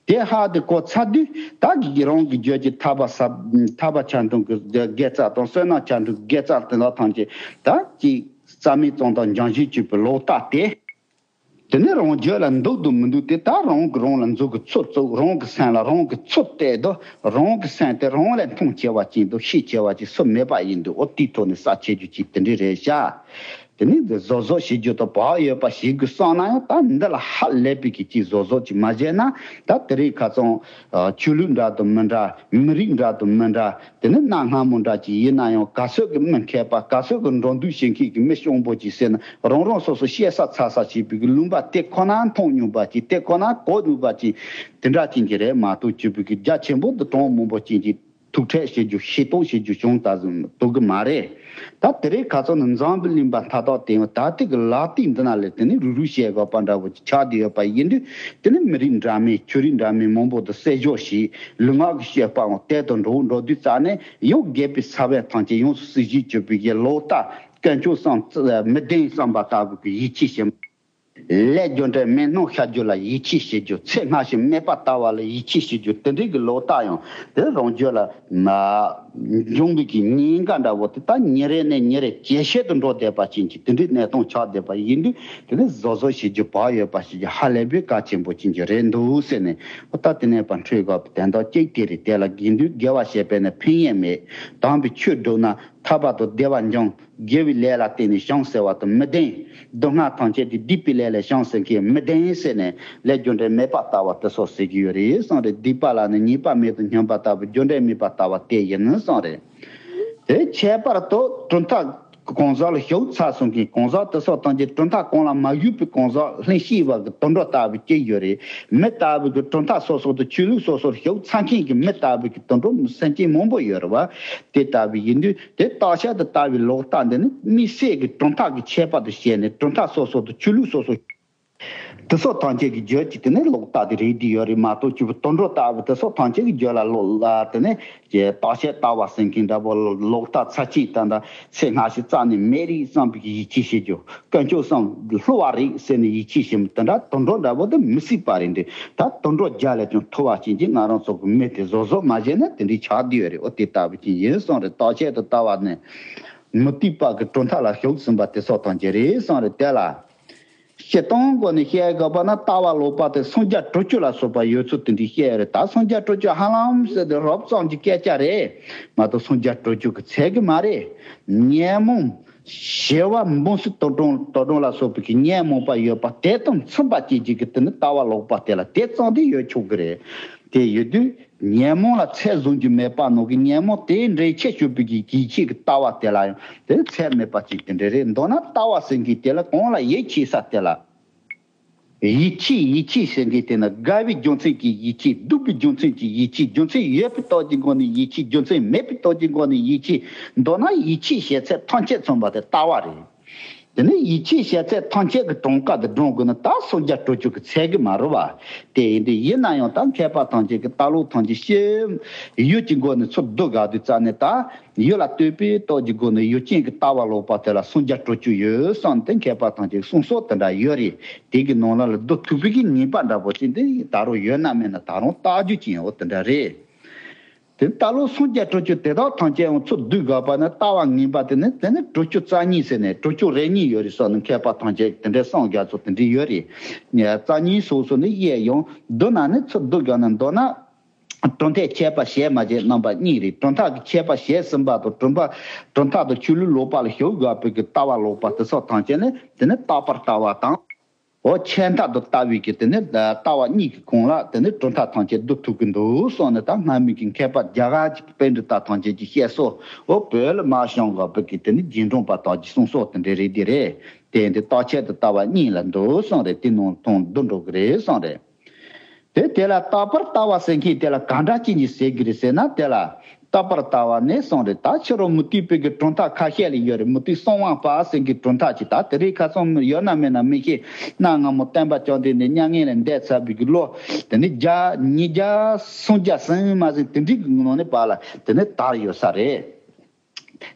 དེ་ཧ་དེ་གོ་ཚར་དུས། ད་གི་རང་གི་རྒྱུད་ཀྱི་ཐར་པ་ས་ཐར་པ་ཆ་མཐུན་གྱི་དགེ་རྩ་དང་། བསོད་ནམས་ཆ་མཐུན་གྱི་དགེ་རྩ་དེ་དག་ཐམས་ཅད་ད་ཅིག་རྩ་མེད་གཙང་དག་འབྱུང་བཞིན་བཅུག་པའི་ལོག་ལྟ་དེ། དེ་ནས་རང་རྒྱུད་ལ་འདུག་དང་མི་འདུག་དེ་ད་རང་གིས་རང་ལ་མཛུབ་གུ་ཚུར་བཙུགས། རང་གི་སེམས་ལ་རང་གིས་ཚུར་བལྟས་དང་། རང་གི་སེམས་དེ་རང་ལས་མཐོང་ཆེ་བ་ཅན་དང་ཤེས་ཆེ་བ་ཅན་སུ་མེད་པ་ཡིན་དུས། འོ་དེའི་ཐོག་ནས་ས་ཆད་རྒྱུ་ཅིག་དེ་འདྲ་རེད་ཤག་དེ་ནས་འདི་བཟོ་བཟོ་བྱེད་རྒྱུ་དང་བག་ཡོད་པ་བྱེད་དགོས་བསམ་ན་ཡང་། ད་འདི་ལ་ཧ་ལས་པའི་གི་ཅིག་བཟོ་བཟོ་ཅིག་མ་བྱས་ན། ད་དེ་རིང་ཁ་སང་ཆོས་ལུགས་འདྲ་དང་མི་འདྲ། མི་རིགས་འདྲ་དང་མི་འདྲ། དེ་ནས་གནའ་སྔ་མོ་འདྲ་ཅིག་ཡིན་ན་ཡང་། ག་ཚོད་ཀྱི་མི་མཁས་པ། ག་ཚོད་ཀྱི་འགྲོ་འདུག་བྱེད་མཁན་གྱི་མི་གཤོང་པོ་ཅིག་ཟེར་ན། རང་རང་སོ་སོ་བཤད་ས་ཚ་ས་བྱེད་པའི་གི་ལུང་པ་དེ་ཁོ་ན་མཐོང་མྱོང་པ་ཅིག་དེ་ཁོ་ན་གོ་མྱོང་པ་ཅིག་དེ་འདྲ་ཅན་གྱི་རེད་མ་གཏོགས། བཅུ་པའི་གི་རྒྱ་ཆེན་པོ་དང་གྲངས་མང་པོ་ཅན་གྱི་ཐུག་འཕྲད་བྱེད་རྒྱུ། ཤེས་རྟོགས་བྱེད་རྒྱུ་བྱུང་ད་ཟིན་འདུག་གི་མ་རེད། ད་དེ་རིང་ཁ་སང་ནི་འཛམ་བུ་གླིང་པ་མཐའ་དག་དེ་ཡང་ད་ལྟའི་གི་ལག་རྟགས་འདི་ན་ལས་དེ་ནི་རུག་རུག་བཤད་དགོས་པ་འདྲ་བོ་ཅིག་ཆགས་བསྡད་ཡོད་པ་ཡིན་དུས། དེ་ནི་མི་རིགས་འདྲ་མིན་ཆོས་རིགས་འདྲ་མིན་མང་པོ་དང་བསྲེ་སྦྱོར་བྱས། ལུས་ངག་གི་བཤད་པའང་དེ་དང་འགྲོ་འགྲོ་དུས་རྩ་ནས་ཡང་དགེ་བའི་ས་བོན་ཐམས་ཅད་ཡོངས་སུ་ཟིལ་ཞིང་གཅོད་པའི་གི་ལོག་ལྟ། དཀོན་མཆོག་གསུམ་མི་བདེན་བསམ་པ་ལྟ་བུ་གི་ཡིད་ཆེས་བྱེད། ལས་རྒྱུ་འབྲས་མེད་སྣང་ཤར་རྒྱུ་ལ་ཡིད་ཆེས་བྱེད་རྒྱུ། ཚེ་སྔ་ཕྱི་མེད་པར་ལྟ་བ་ལ་ཡིད་ཆེས་བྱེད་རྒྱུ། དེ་འདྲའི་གི་ལོག་ལྟ་ཡང་དེ་རང་རྒྱུད་ལ་མ་འབྱུང་བའི་གི་ཉེན་ཁ་འདྲ་བོ་དེ་ད་ཉིན་རེ་ནས་ཉིན་རེ་ཇེ་ཆེ་དུ་འགྲོ་བསྡད་པ་ཅན་གྱི་དེ་འདྲའི་གནས་སྟངས་ཆགས་བསྡད་པ་ཡིན་དུས། དེ་ནི་བཟོ་བཟོ་བྱེད་རྒྱུ་བག་ཡོད་པ་ཞིག་གི་ཧ་ལས་པའི་གལ་ཆེན་པོ་ཅན་གྱི་རེད་འདུག་ཟེར་ནས། ད་དེ་ནས་ཕར་འཕྲོས་དགོས་པའི་དོན་དག་གཅིག་དེ་རེད། དེ་ལ་དགེ་འདུན་དགེ་བ་བྱས་པས་ནི་ཕན་ཡོན་མེད། དམ་པའི་ཆོས་བསྒྲུབས་ན་ཐར་པ་དང་བདེ་བ་འབྱུང་། དགེ་བའི་ལས་ལ་བརྟེན་ནས་བྱང་ཟེར་བ་དང་མི་ལྡན། སྡུག་བསྔལ་ཐམས་ཅད་དེ་སྡིག་པའི་ལས་ལས་བྱང་ཟེར་མཁན་མི་ལྡན་ཟེར་ནས། ལས་རྒྱུ་འབྲས་མེད་པར་ལྟ་བ་དེ་སོགས་ཟེར་གྱི་ཡོད་རེད་གསུངས་རེད། སྡིག་པ་ལ་ནི་ཉེས་པ་མེད་དུ་སྙམ་པ་ལྟ་བུ་རྒྱུ་འབྲས་མེད་པར་ལྟ་བ་དེ་ཡིན་གསུངས་རེད། དེ་ཁྱད་པར་དུ་གྲུབ་མཐའ་གང་ཟག་ལ་ཞུགས་ཚར་སོང་མཁན་གང་ཟག་དེ་སོགས་ཐམས་ཅད་གྲུབ་མཐའ་གང་ལ་མ་ཞུགས་པའི་གང་ཟག་ལྷན་སྐྱེས་པ་གི་དུད་འགྲོ་ལྟ་བུ་སྐྱེ་ཡོད་རེད། མི་ལྟ་བུ་གི་གྲུབ་མཐའ་སོ་སོ་དང་ཆོས་ལུགས་སོ་སོར་ཞུགས་ཚར་མཁན་གྱི་མི་ལྟ་བུ་གི་དུད་འགྲོ་སེམས་ཅན་མང་པོ་ཡོད་རེད་བ། དེ་ལྟ་བུ་ཡིན་དུས་དེ་བརྟག་དཔྱད་དུ་ལྟ་བའི་ལོག་ལྟ་འདི་ནི་དམིགས་བསལ་གྱི་གྲུབ་མཐའ་གི་ཁྱད་པར་དུ་བྱས་ནས་གྲུབ་མཐའ་སོ་སོ་དང་ཆོས་ལུགས་སོ་སོ། དེ་སོགས་ཐམས་ཅད་ཀྱི་རྒྱུད་ཀྱི་དེ་ནས་ལོག་ལྟ་དེ་རེད་དེ་ཡོད་རེད་མ་གཏོགས། ཆུ་བོ་དུད་འགྲོ་ལྟ་བུ་དེ་སོགས་ཐམས་ཅད་ཀྱི་རྒྱུད་ལ་ལོག་ལ་དེ་ནས་ཀྱི་བརྟག་དཔྱད་ལྟ་བ་ཟེར་མཁན་འདྲ་པོ། ལོག་ལྟ་ཚར་གཅིག་ད་ལྟ་ཚེ་སྔ་ཕྱི་རྩ་ནས་མེད་རེད་བསམ་པའི་ཡིད་ཆེས་བྱེད་རྒྱུ། དཀོན་མཆོག་གསུམ་ལྷུང་བ་རེད་ཟེར་ནས་ཡིད་ཆེས་བྱེད་མི་དེ་འདྲ་དུད་འགྲོ་འདྲ་པོ་དེ་མི་སྲིད་པ་རེད་འདྲ། ད་དུད་འགྲོ་བརྒྱ་ལས་ཀྱང་མཐོ་བ་ཅན་གྱི་ང་རང་ཚོ་གི་མི་དེ་བཟོ་བཟོ་མ་བྱས་ན་དེ་འདྲའི་ཆགས་བསྡད་ཡོད་རེད། འོ་དེ་ལྟ་བུ་ཅན་ཡིན་གསུངས་རེད། བརྟག་དཔྱད་དུ་ལྟ་བ་ནི་མུ་སྟེགས་པ་གི་གྲུབ་མཐའ་ལ་ཞུགས་ཟིན་པ་དེ་སོགས་ཐམས་ཅད་རེད་གསུངས་རེད། དེ་ལ། སྤྱིར་བཏང་སྒོ་ནས་བཤད་དགོས་པ་ན་ལྟ་བ་ལོག་པ་དེ་སུམ་བརྒྱ་དྲུག་ཅུ་ལ་སོགས་པ་ཡོད་ཚུལ་དེ་འདྲ་བཤད་ཡོད་རེད། ད་སུམ་བརྒྱ་དྲུག་ཅུ་ཧ་ལམ་ཟེར་དེ་རོབ་ཙམ་གྱི་སྐད་ཆ་རེད་མ་གཏོགས་སུམ་བརྒྱ་དྲུག་ཅུ་གི་ཚད་གི་མ་རེད། ཉོན་མོངས་ཞི་བ་འབུམ་སྲིད་དོ་དྲུང་དོ་དྲུང་ལ་སོགས་པའི་གི་ཉོན་མོངས་པ་ཡོད་པ་དེ་དང་མཚུངས་པ་སྐྱེ་རྒྱུ་གི་དེ་ནི་ལྟ་བ་ལོག་པ་དེ་ལ་དེ་ཙམ་དེ་ཡོད་ཆོག་གི་རེད། དེ་ཡོད་དུས། ཉོན་མོངས་ལ་ཚད་བཟུང་རྒྱུ་མེད་པ་ནོ་གི་ཉོན་མོངས་དེའི་འབྲེལ་ཆད་གཅོད་པའི་གི་ཡིད་ཆེས་ཀྱི་ལྟ་བ་དེ་ལ་ཡང་དེ་ཚད་མེད་པ་ཅིག་དེ་འདྲ་རེད། མདོར་ན་ལྟ་བ་ཟེར་མཁན་དེ་ལ་གང་ལ་ཡིད་ཆེས་ས་དེ་ལ། ཡིད་ཆེས་ཡིད་ཆེས་ཟེར་མཁན་དེ་ནི་དགའ་བའི་རྒྱུ་མཚན་གྱིས་ཡིད་ཆེས། སྡུག་པའི་རྒྱུ་མཚན་གྱིས་ཡིད་ཆེས། རྒྱུ་མཚན་ཡོད་པའི་སྟོབས་ཀྱི་སྒོ་ནས་ཡིད་ཆེས། རྒྱུ་མཚན་མེད་པའི་སྟོབས་ཀྱི་སྒོ་ནས་ཡིད་ཆེས། མདོར་ན་ཡིད་ཆེས་བྱེད་ཚད་ཐམས་ཅད་མཚོན་པ་དེ་ལྟ་བ་རེད། དེ་ནས་ཡིད་ཆེས་བྱེད་ཚད་ཐམས་ཅད་ཀྱི་གྲངས་ཀ་དེ་བགྲང་དགོས་ན་ད་སུམ་བརྒྱ་དྲུག་ཅུ་གི་ཚད་གི་མ་རེད་བ། དེ་ཡིན་དུས་ཡིན་ན་ཡང་ད་མཁས་པ་ཐམས་ཅད་ཀྱི་ལྟ་ལོག་ཐམས་ཅད་ཤེས་ཡུལ་གྱི་སྒོ་ནས་ཚུར་བསྡུ་དགའ་དུས་རྩ་ནས་ད་ཡུལ་ལ་ལྟོས་པའི་སྟོབས་ཀྱི་སྒོ་ནས་ཡུལ་ཅན་གྱི་ལྟ་བ་ལོག་པ་དེ་ལ་སུམ་བརྒྱ་དྲུག་ཅུ་ཡོད་བསམ་སྟེ་མཁས་པ་ཐམས་ཅད་གསུང་སྲོལ་དེ་འདྲ་ཡོད་རེད། དེ་གི་ནང་ལ་ལ་བསྡུ་ཐུབ་པའི་གི་ངེས་པ་འདྲ་པོ་ཅིག་འདི་ད་རུང་ཡོད་ན་མེད་ན་ད་རུང་བརྟག་རྒྱུ་ཅན་འོ་དེ་འདྲ་རེད། དེ་ལྟ་ལོག་སུམ་བརྒྱ་དྲུག་ཅུ་དེ་དག་ཐམས་ཅད་ཡང་ཚུར་བསྡུ་དགོས་པ་ན་ལྟ་བ་ངན་པ་དེ་ནི་དེ་ནི་དྲུག་ཅུ་རྩ་གཉིས་ཟེར་ནས་དྲུག་ཅུ་རེ་གཉིས་ཡོད་རེད་ཟེར་ནས་མཁས་པ་ཐམས་ཅད་དེ་འདྲའི་གསུང་རྒྱ་མཚོ་དེ་འདྲའི་ཡོད་རེད། རྩ་གཉིས་སོ་སོ་ནི་དབྱེ་ཡང་བསྡུ་ན་ནི་ཚུར་བསྡུ་དགོས་ན་མདོར་ན་གྲུབ་མཐའི་ཁྱད་པར་བྱས་མ་བྱས་རྣམ་པ་གཉིས་རེད། གྲུབ་མཐའ་གི་ཁྱད་པར་བྱས་ཟིན་པ་དང་གྲུབ་མཐའ་གྲུབ་མཐའ་དང་ཆོས་ལུགས་ལོག་པ་ལ་ཞུགས་དགོས་པའི་གི་ལྟ་བ་ལོག་པ་དེ་སོགས་ཐམས་ཅད་ནི་དེ་ནི་རྟག་པར་ལྟ་བ་དང་། འོ་ཁྱད་མཐའ་དུ་ལྟ་བའི་གི་དེ་ནི་ལྟ་བ་གཉིས་ཀྱི་ཁོངས་ལ་དེ་ནི་གྲུབ་མཐའ་ཐམས་ཅད་བསྡུ་ཐུབ་ཀྱི་འདུག་གསུངས་ནས། ད་སྔ་མོའི་གི་མཁས་པ་རྒྱ་གར་གྱི་པཎྜི་ཏ་ཐམས་ཅད་ཀྱིས་བཤད་སྲོལ་འོ་བོད་ལ་མར་བྱུང་དགོས་པའི་གི་དེ་ནི་རྗེས་འབྲང་པ་དག་གི་གསུང་སྲོལ་དེ་འདྲ་རེད་དེ་རེད། དེ་འདི་རྟག་ཁྱད་དུ་ལྟ་བ་གཉིས་ལ་འདུག་གསུངས་རེད། དེ་ནང་ཐོང་བསྡུ་འགྲོ་གི་རེད་གསུངས་རེད། དེ་དེ་ལ་རྟག་པར་ལྟ་བ་ཟེར་མཁན་དེ་ལ་ག་འདྲ་ཅིག་གིས་ཟེར་གི་རེད་ཟེར་ན། དེ་ལ་རྟག་པར་ལྟ་བ་ནི་གསུངས་རེད། ད་ཕྱི་རོལ་མུ་སྟེགས་པའི་གི་གྲུབ་མཐའ་ཁ་ཤས་ལ་ཡོད་རེད། མུ་སྟེགས་གསང་བ་པ་ཟེར་གི་གྲུབ་མཐའ་ཅིག་ད་དེ་རིང་ཁ་སང་ཡོད་ན་མེད་ན་མི་ཤེས། གནའ་སྔ་མོ་སྟོན་པ་བཅོམ་ལྡན་འདས་མྱ་ངན་ལས་འདས་ཚར་བའི་གི་ལོ་དེ་ནི་བརྒྱ་ཉིས་བརྒྱ་སུམ་བརྒྱ་ཟིན་མ་ཟིན་དེ་འདྲའི་གི་ནང་ནས་བར་ལ་དེ་ནི་དར་ཡོད་ས་རེད།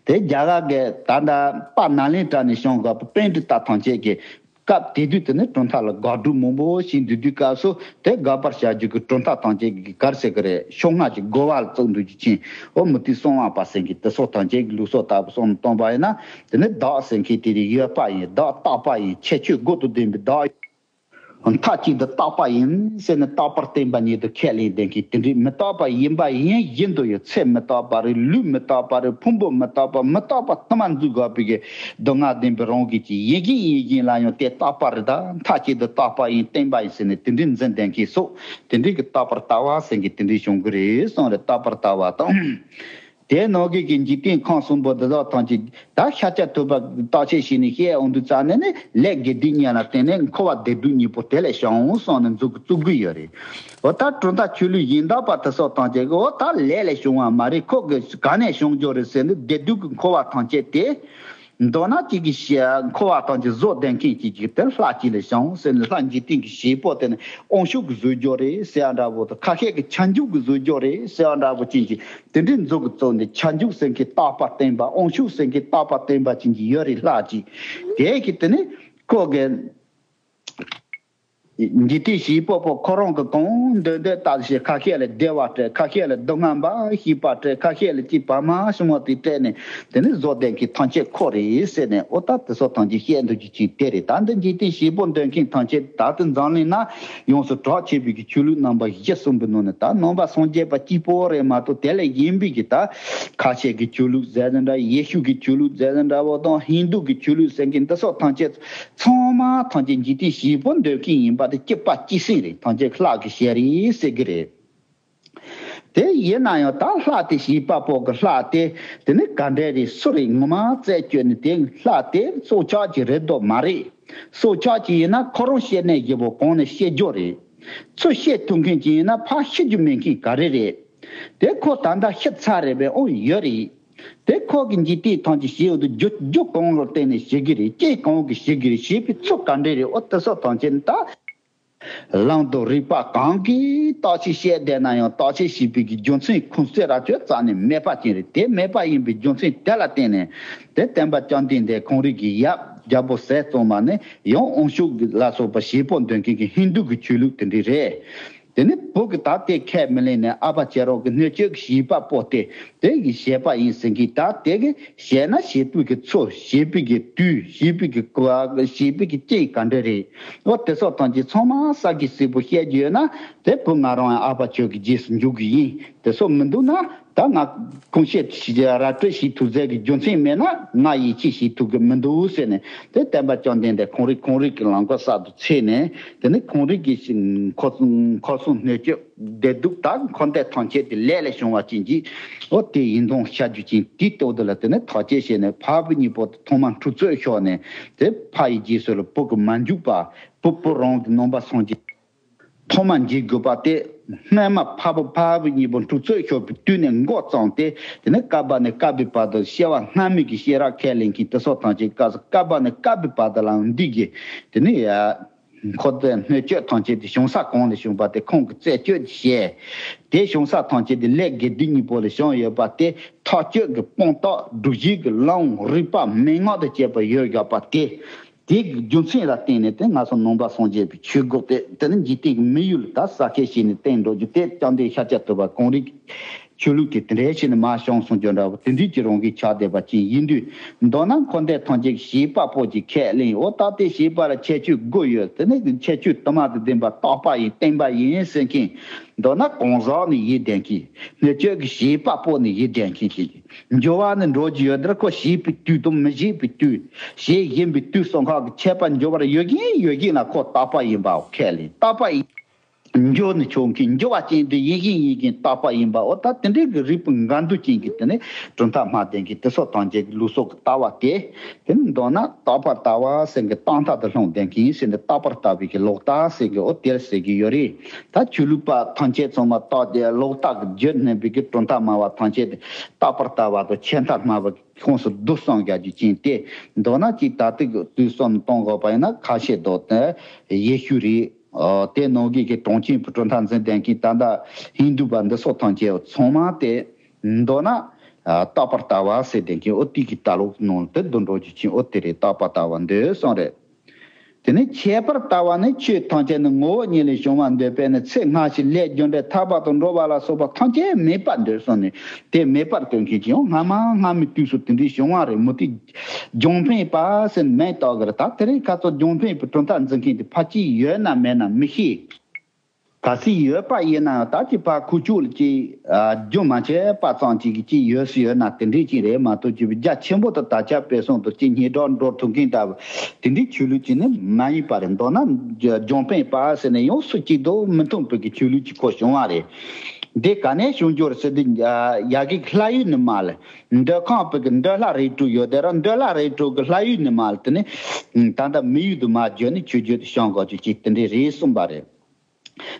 དེ་རྒྱ་གར་གྱི་ད་ལྟ་པ་ནཱ་ལེནྡྲ་ནས་བྱུང་དགོས་པ་པཎྜི་ཏ་ཐམས་ཅད་ཀྱི་སྐབས་དེ་དུས་དེ་ནི་གྲུབ་མཐའ་ལ་དགག་སྒྲུབ་མང་པོ་བྱེད་འདུག་དུས་སྐབས་སུ་དེ་དགག་པར་བྱ་རྒྱུ་གི་གྲུབ་མཐའ་ཐམས་ཅད་ཀྱི་གར་ཟེར་གི་རེད། ཕྱོགས་སྔ་གི་རྒོལ་བ་ལ་བཙུགས་འདུག་རྒྱུ་ཅན་འོ་མུ་སྟེགས་གསང་བ་པ་ཟེར་གི་དེ་སོགས་ཐམས་ཅད་ཀྱི་ལུགས་སྲོལ་ལྟ་བུ་སོང་ནས་སྟོན་པ་ཡིན་ན། དེ་ནི་བདག་ཟེར་མཁན་དེ་རིགས་ཡོད་པ་ཡིན། བདག་རྟག་པ་ཡིན། ཁྱད་ཆོས་དགུ་དང་ལྡན་པའི་བདག་མཐའ་གཅིག་ཏུ་རྟག་པ་ཡིན་ཟེར་ནས་རྟག་པར་བརྟེན་པ་ཉིད་དུ་ཁས་ལེན་ལྡན་མཁན་དེ་འདྲའི་མི་རྟག་པ་ཡིན་པ་ཡིན་བཞིན་དུ་ཡང་ཚེ་མི་རྟག་པ་རེད། ལུས་མི་རྟག་པ་རེད། ཕུང་པོ་མི་རྟག་པ། མི་རྟག་པ་ཐ་མ་འཛུགས་དགོས་པའི་གི་སྡུག་བསྔལ་ལྡན་པའི་རང་གི་ཅིག་ཡིན་གྱི་ཡིན་བཞིན་ལ་ཡང་དེ་རྟག་པ་རེད། ད་མཐའ་གཅིག་ཏུ་རྟག་པ་ཡིན། བརྟེན་པ་ཡིན་ཟེར་ནས་དེ་འདྲའི་འཛིན་ལྡན་མཁན་སོགས་དེ་འདྲའི་གི་རྟག་པར་ལྟ་བ་ཟེར་མཁན་དེ་འདྲའི་བྱུང་གི་རེད་གསུངས་རེད། རྟག་པར་ལྟ་བ་དང་། དེའི་ནང་གི་གི་འཇིག་རྟེན་ཁམས་གསུམ་པོ་འདི་དག་ཐམས་ཅད་ད་ཤཱཀྱ་ཐུབ་པ་བརྟག་དཔྱད་བྱས་ནས་བཤད་འོང་དུས་ཙ་ནས་ནི་ལས་དགེ་སྡིག་གཉིས་ལ་བརྟེན་ནས་འཁོར་བ་བདེ་སྡུག་གཉིས་པོ་དེ་ལས་བྱུང་གསུངས་ནས་མཛུབ་གུ་བཙུགས་ཀྱི་ཡོད་རེད། འོ་ད་གྲུབ་མཐའ་ཆོས་ལུགས་གཞན་དག་པ་དེ་སོགས་ཐམས་ཅད་ཀྱིས་འོ་ད་ལས་ལས་བྱུང་བ་མ་རེད། ཁོ་གི་ག་ནས་བྱུང་རྒྱུ་རེད་ཟེར་ནས་བདེ་སྡུག་གི་འཁོར་བ་ཐམས་ཅད་དེ། མདོར་ན་གཅིག་གིས་བཤད་འཁོར་བ་ཐམས་ཅད་བཟོ་ལྡན་མཁན་གཅིག་གིས་དེ་ལྷ་གཅིག་ལས་བྱུང་ཟེར་ནས་ལྷ་འཇིག་རྟེན་གྱི་བྱེད་པོ་དེ་ནི་དབང་ཕྱུག་གིས་བཟོས་རྒྱུ་རེད་ཟེར་ཡ་འདྲ་བོ་དང་། ཁ་ཤས་ཀྱིས་ཁྱབ་འཇུག་གིས་བཟོས་རྒྱུ་རེད་ཟེར་ཡ་འདྲ་བོ་ཅན་གྱི་དེ་འདྲའི་མཛུབ་གུ་བཙུགས་ནས་ཁྱབ་འཇུག་ཟེར་མཁན་རྟག་པ་བརྟེན་པ། དབང་ཕྱུག་ཟེར་མཁན་རྟག་པ་བརྟེན་པ་ཅན་གྱི་ཡོད་རེད། ལྷ་གཅིག་དེ་གིས་དེ་ནི་ཁོ་གི་འཇིག་རྟེན་བྱེད་པ་པོ་ཁོ་རང་གི་གང་འདོད་འདོད་ལྟ་བྱེད། ཁ་ཤས་ལ་བདེ་བ་སྤྲད། ཁ་ཤས་ལ་སྡུག་བསྔལ་འབའ་ཞིག་པ་སྤྲད། ཁ་ཤས་ལ་ཅིག་བ་མ་བྱུང་བ་དེ་སྤྲད་ནས་དེ་ནི་བཟོ་ལྡན་གྱི་ཐམས་ཅད་ཁོ་རེད་ཟེར་ནས། ཨོ་ད་དེ་ཚོ་ཐམས་ཅད་བཤད་འདོད་རྒྱུ་ཅིག་དེ་རེད། ད་འདི་འཇིག་རྟེན་བྱེད་པོ་འདོད་མཁན་ཐམས་ཅད་ད་དུ་འཛམ་གླིང་ན་ཡོངས་སུ་གྲགས་ཆེ་བའི་གི་ཆོས་ལུགས་རྣམ་པ་བཞི་གསུམ་པོའི་ནང་ནས། ད་ནང་པ་སངས་རྒྱས་པ་གཅིག་པོ་རེད་མ་གཏོགས། དེ་ལས་གཞན་པའི་གི་ད་ཁ་ཆེ་གི་ཆོས་ལུགས་ཟེར་ན་འདྲ། ཡེ་ཤུ་གི་ཆོས་ལུགས་ཟེར་ན་འདྲ་བོ་དང་། ཧིན་དུ་གི་ཆོས་ལུགས་ཟེར་མཁན་འདི་ཚོ་ཐམས་ཅད་ཚང་མ་ཐམས་ཅད་འཇིག་རྟེན་བྱེད་པོ་འདོད་མཁན་ཡིན་པ་དེ་གཅིག་པ་གཅིག་སེང་རེད། ཐམས་ཅད་ལྷ་གི་ཞལ་རེད་ཟེར་གི་རེད། དེ་ཡིན་ན་ཡང་ད་ལྷ་དེ་བྱེད་པ་པོ་གི་ལྷ་དེ་དེ་ནི་ག་འདྲ་རེད། སུ་རེད། ངོ་མ་རྩད་གཅོད་ནས་དེ་ལྷ་དེ་སྲོག་ཆགས་ཅིག་རེད་དོ་མ་རེད། སྲོག་ཆགས་ཅིག་ཡིན་ན་ཁོ་རང་བཤད་ནས་བཞི་པོ་གང་ནས་བཤད་རྒྱུ་རེད། ཚུར་བཤད་ཐུབ་མཁན་ཅིག་ཡིན་ན་ཕར་བཤད་རྒྱུ་མེད་མཁན་ག་རེ་རེད། དེ་ཁོ་ད་ལྟ་ཤི་ཚར་རེད་པས། ཨོ་ཡོད་རེད། དེ་ཁོ་གི་འཇིག་རྟེན་ཐམས་ཅད་བྱེད་འོ་དུ་རྒྱུ་རྒྱུ་གང་ལ་བརྟེན་ནས་བྱེད་ཀྱི་རེད། རྐྱེན་གང་གིས་བྱེད་ཀྱི་རེད། བྱེད་པའི་ཚུལ་ག་འདྲ་རེད། ཨོ་དེ་ཚོ་ཐམས་ཅད་ནི་ད་ལམ་དང་རིགས་པ་གང་གིས་བརྟག་དཔྱད་བྱས་བསྡད་ན་ཡང་། བརྟག་དཔྱད་བྱེད་པའི་གི་རྒྱུ་མཚན་ཁུངས་བཙན་ར་ཅོ་རྩ་ནས་མེད་པ་ཅན་རེད། དེ་མེད་པ་ཡིན་པའི་རྒྱུ་མཚན་དེ་ལ་བརྟེན་ནས་དེ་བསྟན་པ་བཅོམ་ལྡན་འདས་ཁོང་རང་གི་ཡབ་རྒྱལ་པོ་ཟས་གཙང་མ་ནས་ཡང་དབང་ཕྱུག་ལ་སོགས་པ་བྱེད་པོ་འདོད་མཁན་གྱི་ཧིན་དུ་གི་ཆོས་ལུགས་དེ་འདྲ་རེད། དེ་ནི་བོད་ཀྱི་ད་ལྟའི་ཁས་མི་ལེན་ནས་ཨ་ཕ་ཁྱེད་རང་གི་སྣོད་བཅུད་ཀྱི་བྱིས་པ་པོ་དེ་དེ་གི་བྱེད་པ་ཡིན་ཟེར་མཁན། ད་དེ་གི་བྱས་ན་བྱེད་པའི་གི་ཚུལ། བྱེད་པའི་གི་དུས། བྱེད་པའི་གི་གོ་བྱེད་པའི་གི་རྐྱེན་ག་འདྲ་རེད། འོ་དེ་ཚོ་ཐམས་ཅད་ཚང་མ་ས་གི་སིལ་བུ་བཤད་རྒྱུ་ཡོད་ན། དེ་བུ་ང་རང་ཡང་ཨ་ཕ་ཁྱོད་ཀྱི་རྗེས་སུ་འཇུག་གི་ཡིན། དེ་ཚོ་མི་འདུག་ན། ད་ང་ཁུངས་བཤད་ར་སྤྲོད་བྱེད་ཐུབ་ཚད་ཀྱི་རྒྱུ་མཚན་མེད་ན། ང་ཡིད་ཆེས་བྱེད་ཐུབ་ཀྱི་མི་འདུག་ཟེར་ནས། དེ་བསྟན་པ་བཅོམ་ལྡན་འདས་ཁོང་རིག་ཁོང་རིག་གི་ལམ་ཁ་གསར་དུ་ཚེས་ནས། དེ་ནི་ཁོང་རིག་གི་འཁོར་འཁོར་གསུམ་སྣོད་བཅུད་བདེ་སྡུག་དང་འཁོར་འདས་ཐམས་ཅད་དེ་ལས་ལས་བྱུང་བ་ཅན་གྱི། འོ་དེ་ཡིན་མཐོང་བྱ་རྒྱུ་ཅན་དེའི་སྟོབས་དེ་ལ་དེ་ནི་ཐག་བཅད་བྱས་ནས། ཕ་བུ་གཉིས་པོ་དེ་ཐོག་མར་འཁྲུག་རྩོད་ཤོར་ནས། དེ་ཕ་ཡི་རྗེས་སུ་ལ་བུ་གི་མ་འཇུག་པ། བུ་བུ་རང་གི་ནང་པ་སངས་རྒྱས། ཐོག་མ་འཇིག་དགོས་པ་དེ། སྔ་མ་ཕ་བུ་ཕ་བུ་གཉིས་པོ་འཁྲུག་རྩོད་ཤོར་བའི་དུས་ནས་འགོ་བརྩམས་ཏེ། དེ་ནས་བསྐལ་པ་ནས་བསྐལ་པའི་བར་དུ་སྐྱེ་བ་སྔ་མའི་གི་སྐྱེས་རབས་ཁས་ལེན་མཁན་དེ་ཚོ་ཐམས་ཅད་སྐབས་སུ་བསྐལ་པ་ནས་བསྐལ་པའི་བར་དུ་ལའང་འདི་གི་དེ་ནས་ཡ། འཁོར་འདས་སྣོད་བཅུད་ཐམས་ཅད་དེ་བྱང་ས་གང་ལ་བྱུང་བ་དེ་ཁོང་གིས་རྩད་གཅོད་བྱས། དེ་བྱང་ས་ཐམས་ཅད་དེ་ལས་དགེ་སྡིག་གཉིས་པོ་ལ་བྱུང་ཡོད་པ་དེ། ཐག་གཅོད་ཀྱི་དཔང་རྟགས། སྒྲུབ་བྱེད་ཀྱི་ལམ། རིགས་པ་མན་ངག་དང་བཅས་པ་ཡོད་ཡོད་པ་དེ། དེ་གི་རྒྱུ་མཚན་ལ་བརྟེན་ནས་དེ་ང་ཚོ་ནང་པ་སངས་རྒྱས་པའི་ཆོས་འགོ་དེ། དེ་ནི་འཇིག་རྟེན་གྱི་མི་ཡུལ་ལ་ད་ས་ཁད་བྱས་ནས་བསྟན་འགྲོ་རྒྱུ་དེ། བཅོམ་ལྡན་ཤཱཀྱ་ཐུབ་པ་གོང་རིམ་ཆོས་ལུགས་དེ་དེ་འདྲའི་བྱས་ནས་མར་བྱུང་སོང་རྒྱུ་འདྲ་བོ་དེ་འདྲའི་ཀྱི་རང་གི་ཆགས་བསྡད་པ་ཅན་ཡིན་དུས། མདོར་ན་འཁོར་འདས་ཐམས་ཅད་ཀྱི་བྱེད་པ་པོ་གཅིག་ཁས་ལེན། འོ་ད་དེ་བྱེད་པ་ལ་ཁྱད་ཆོས་དགུ་ཡོད། དེ་ནི་ཁྱད་ཆོས་དུ་མ་དང་ལྡན་པ། རྟག་པ་ཡིན། བརྟན་པ་ཡིན་ཟེར་མཁན། མདོར་ན་གང་ཟག་ནི་ཡིད་བདེ་མཁན། སྣོད་བཅུད་ཀྱི་བྱེད་པ་པོ་ནི་ཡིད་བདེ་མཁན་ཞིག་འགྱུར་བ་ནི་འགྲོ་རྒྱུ་ཡོད། དེར་ཁོ་བྱེད་པའི་དུས་དང་མི་བྱེད་པའི་དུས། བྱེད་བཞིན་པའི་དུས་གསུམ་ཁག་གི་ཁྱད་པར་འགྱུར་བར་ཡོད་བཞིན་ཡོད་བཞིན་ལ་ཁོ་རྟག་པ་ཡིན་པའོ་ཁས་ལེན། རྟག་པ་ཡིན། འགྱུར་ནི་ཆོག་མཁན། འགྱུར་བ་ཅན་དུ་ཡིན་བཞིན་ཡིན་བཞིན་རྟག་པ་ཡིན་པའོ། ད་དེ་འདྲའི་གི་རིགས་པ་འགའ་འདུ་ཅན་གྱི་དེ་ནི་གྲུབ་མཐའ་སྨྲ་ལྡན་གྱི་དེ་ཚོ་ཐམས་ཅད་ཀྱི་ལུགས་སྲོལ་གྱི་ལྟ་བ་དེ། དེ་ནི་མདོར་ན་རྟག་པར་ལྟ་བ་ཟེར་གྱི་རྟག་མཐའ་དང་ལྷུང་བསྡད་མཁན་ཟེར་ནས། རྟག་པར་ལྟ་བའི་གི་ལོག་ལྟ་ཟེར་གྱི་འོ་དེར་ཟེར་གྱི་ཡོད་རེད། ད་ཆོས་ལུགས་པ་ཐམས་ཅད་ཚང་མ་རྟག་དེ་ལོག་ལྟ་གི་རྒྱུ་སྣོན་པའི་གི་གྲུབ་མཐའ་སྨྲ་བ་ཐམས་ཅད་དེ་རྟག་པར་ལྟ་བ་དང་ཆད་མཐའ་སྨྲ་བ་གི་ཁོངས་སུ་བསྡུ་གསུང་རྒྱག་རྒྱུ་ཅན་དེ། མདོར་ན་ཅིག་ད་ལྟའི་གི་དུས་བསམ་གཏོང་དགོས་པ་ཡིན་ན། ཁ་ཤས་མདོ་དེ་ཡེ་ཤུ་རེད། ཨ་དེ་ནང་གི་གི་གྲངས་ཅན་པའི་གྲུབ་མཐའ་འཛིན་བསྡད་མཁན་ད་ལྟ་ཧིན་དུ་པ་འདི་ཚོ་ཐམས་ཅད་ཚང་མ་དེ། མདོར་ན་ཨ་རྟག་པར་ལྟ་བ་ཟེར་བསྡད་མཁན་འོ་དེ་གི་ལྟ་ལོག་ནང་དུ་བསྡུ་འགྲོ་རྒྱུ་ཅན་འོ་དེ་རེད། རྟག་པར་ལྟ་བ་འདོད་གསུངས་རེད། དེ་ནས་ཁྱད་པར་ལྟ་བ་ནི། ཆོས་ཐམས་ཅད་ནི་ངོ་བོ་ཉིད་ལས་བྱུང་བར་འདོད་པས་ནི། ཚེ་སྔ་ཕྱི་ལས་རྒྱུ་འབྲས་ཐར་པ་དང་འགྲོ་བ་ལ་སོགས་པ་ཐམས་ཅད་མེད་པར་འདོད་གསུངས་ནས། དེ་མེད་པར་འདོད་མཁན་གྱི་ཡང་སྔ་མ་སྔ་མའི་དུས་སུ་དེ་འདྲའི་བྱུང་བ་རེད་མོད། དེ་རྒྱང་འཕེན་པ་ཟེར་མེད་བཏགས་གི་རེད། ད་དེ་རིང་ཁ་ཚོ་རྒྱང་འཕེན་པའི་གྲུབ་མཐའ་འཛིན་མཁན་དེ་ཕལ་ཆེར་ཡོད་ན་མེད་ན་མི་ཤེས། གལ་སྲིད་ཡོད་པ་ཡིན་ན་ཡང་ད་ཅི་ཕར་ཁུ་བྱུག་ལ་ཅིག་ཨ་རྒྱུན་མ་ཆད་པ་ཙམ་ཅིག་གི་ཅིག་ཡོད་སྲིད་ཡོད་ན་དེ་འདྲའི་ཅིག་རེད་མ་གཏོགས། ཅིག་རྒྱ་ཆེན་པོ་དང་དར་ཁྱབ་སྤེལ་གསུམ་དང་ཅིག་སྙན་གྲགས་འགྲོ་ཐུབ་མཁན་འདྲ་བོ་དེ་འདྲའི་ཆོས་ལུགས་ཅིག་ནི་མ་ཡིན་པ་རེད། མདོར་ན་རྒྱང་འཕེན་པ་ཟེར་ནས་ཡང་སུ་གཅིག་ཏུ་མི་མཐུན་པའི་གི་ཆོས་ལུགས་ཅིག་ཁོ་བྱུང་བ་རེད། འདི་ག་ནས་བྱུང་རྒྱུ་རེད་ཟེར་དུས། ཨ་ཡ་གི་ལྷ་ཡུལ་ནས་མར་ལ་འདོད་ཁམས་པའི་གི་འདོད་ལྷ་རིགས་དྲུག་ཡོད་དེ་ར། འདོད་ལྷ་རིགས་དྲུག་གི་ལྷ་ཡུལ་ནས་མར་ལ་དེ་ནི་ད་ལྟ་མི་ཡུལ་དུ་མར་བརྒྱུད་ནས་ཆོས་བརྒྱུད་དུ་བྱུང་དགོས་རྒྱུ་ཅིག་དེ་འདྲའི་རེད་གསུངས་པ་རེད།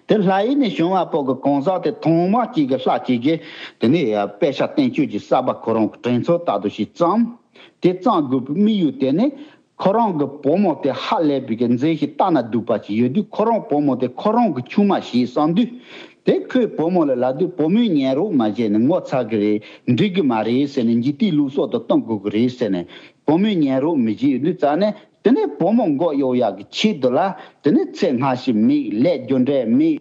དེ་ལྷ་ཡུལ་ནས་བྱུང་བ་པོ་གི་གང་ཟག་དེ་ཐོག་མ་གཅིག་གི་ལྷ་གཅིག་གིས་དེ་ནས་དཔེ་ཆ་བསྟན་བཅོས་ཀྱི་གསར་པ་ཁོ་རང་གི་དྲན་ཚུལ་ལྟར་དུ་ཞིག་བརྩམས། དེ་བརྩམས་དགོས་པའི་དམིགས་ཡུལ་དེ་ནི། ཁོ་རང་གི་བུ་མོ་དེ་ཧ་ལས་པའི་གི་མཛེས་ཤིང་ལྟ་ན་སྡུག་པ་ཞིག་ཡོད་དུས། ཁོ་རང་བུ་མོ་དེ་ཁོ་རང་གི་ཆུང་མ་ཞིག་བསམ་དུས། དེ་ཁོས་བུ་མོ་ལ་ལབ་དུས། བུ་མོས་ཉན་རོགས་མ་བྱས་ནས་ངོ་ཚ་གི་རེད། འགྲིག་གི་མ་རེད་ཟེར་ནས། འཇིག་རྟེན་ལུགས་སྲོལ་དང་བསྟུན་དགོས་གི་རེད་ཟེར་ནས། བུ་མོས་ཉན་རོགས་མི་བྱེད་དུས་ཙ་ནས། དེ་ནས་བུ་མོ་མགོ་གཡོག་ཡག་གི་ཆེད་དུ་ལ་དེ་ནས་ཚེ་སྔ་ཕྱི་མེད། ལས་རྒྱུ་འབྲས་མེད།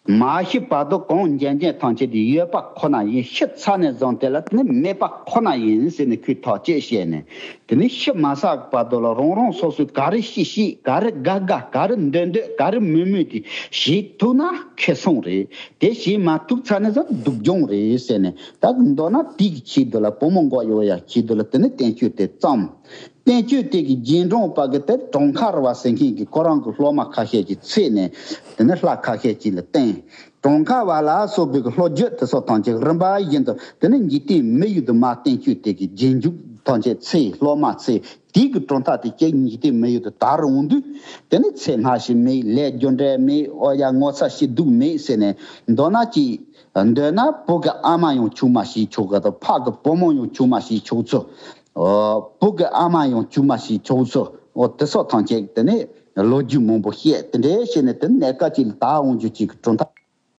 མ་ཤི་བར་དུ་གང་འཇོན་འཇོན་ཐམས་ཅད་དེ་ཡོད་པ་ཁོ་ན་ཡིན། ཤི་ཚར་ནས་བཟུང་དེ་ལ་དེ་ནི་མེད་པ་ཁོ་ན་ཡིན་ཟེར་ནས་ཁོས་ཐག་གཅོད་བྱས་ནས། དེ་ནི་ཤི་མ་ཚར་བར་དུ་ལ་རང་རང་སོ་སོས་ག་རེ་ཤེས་ཤེས། ག་རེ་དགའ་དགའ། ག་རེ་འདོད་འདོད། ག་རེ་མོས་མོས་དེ་བྱེད་ཐུབ་ན་ཁེ་བཟང་རེད། དེ་བྱེད་མ་ཐུབ་ཚར་ནས་ཙང་སྡུག་སྦྱོང་རེད་ཟེར་ནས། ད་མདོར་ན་དེ་གི་ཆེད་དུ་ལ་བུ་མོ་མགོ་གཡོག་ཡག་ཆེད་དུ་ལ་དེ་ནི་བསྟན་བཅོས་དེ་བརྩམས། བསྟན་བཅོས་དེ་གི་རྗེས་འབྲང་པ་གི་དེ་གྲོང་ཁ་ར་བ་ཟེར་མཁན་གྱི་ཁོ་རང་གི་སློབ་མ་ཁ་ཤས་ཀྱི་ཚད་ནས་དེ་ནི་ལྷ་ཁ་ཤས་ཀྱིས་ལ་བསྟན། གྲོང་ཁ་བ་ལ་སོགས་པའི་གི་བློ་རྒྱུད་དེ་ཚོ་ཐམས་ཅད་རིམ་པ་བཞིན་དུ་དེ་ནི་འཇིག་རྟེན་མི་ཡུལ་དུ་མ་བསྟན་བཅོས་དེ་གི་རྗེས་འཇུག་ཐམས་ཅད་ཚེ། སློབ་མ་ཚེ། དེའི་གི་གྲུབ་མཐའ་དེ་ཀྱང་འཇིག་རྟེན་མི་ཡུལ་དུ་དར་འོང་དུས། དེ་ནི་ཚེ་སྔ་ཕྱི་མེད། ལས་རྒྱུ་འབྲས་མེད། ཨོ་ཡ་ངོ་ཚ་ཤི་སྡུག་མེད་ཟེར་ནས། མདོར་ན་ཅི། འདོད་ན་བུ་གི་ཨ་མ་ཡང་ཆུང་མ་ཞིག་ཆོག་གི་དང་། ཕ་གི་བུ་མོ་ཡང་ཆུང་མ་ཞིག་ཆོག་ཚུལ། ཨོ། བུ་གི་ཨ་མ་ཡང་ཆུང་མ་ཞིག་ཆོག་ཚུལ། ཨོ། དེ་སོགས་ཐམས་ཅད་དེ་ནི་ལོ་རྒྱུས་མང་པོ་བཤད། དེ་འདྲའི་བཤད་ནས་དེ་ནི་གནས་སྐབས་ཅིག་ལ་དར་འོང་རྒྱུ་ཅིག་གི་གྲུབ་མཐའ།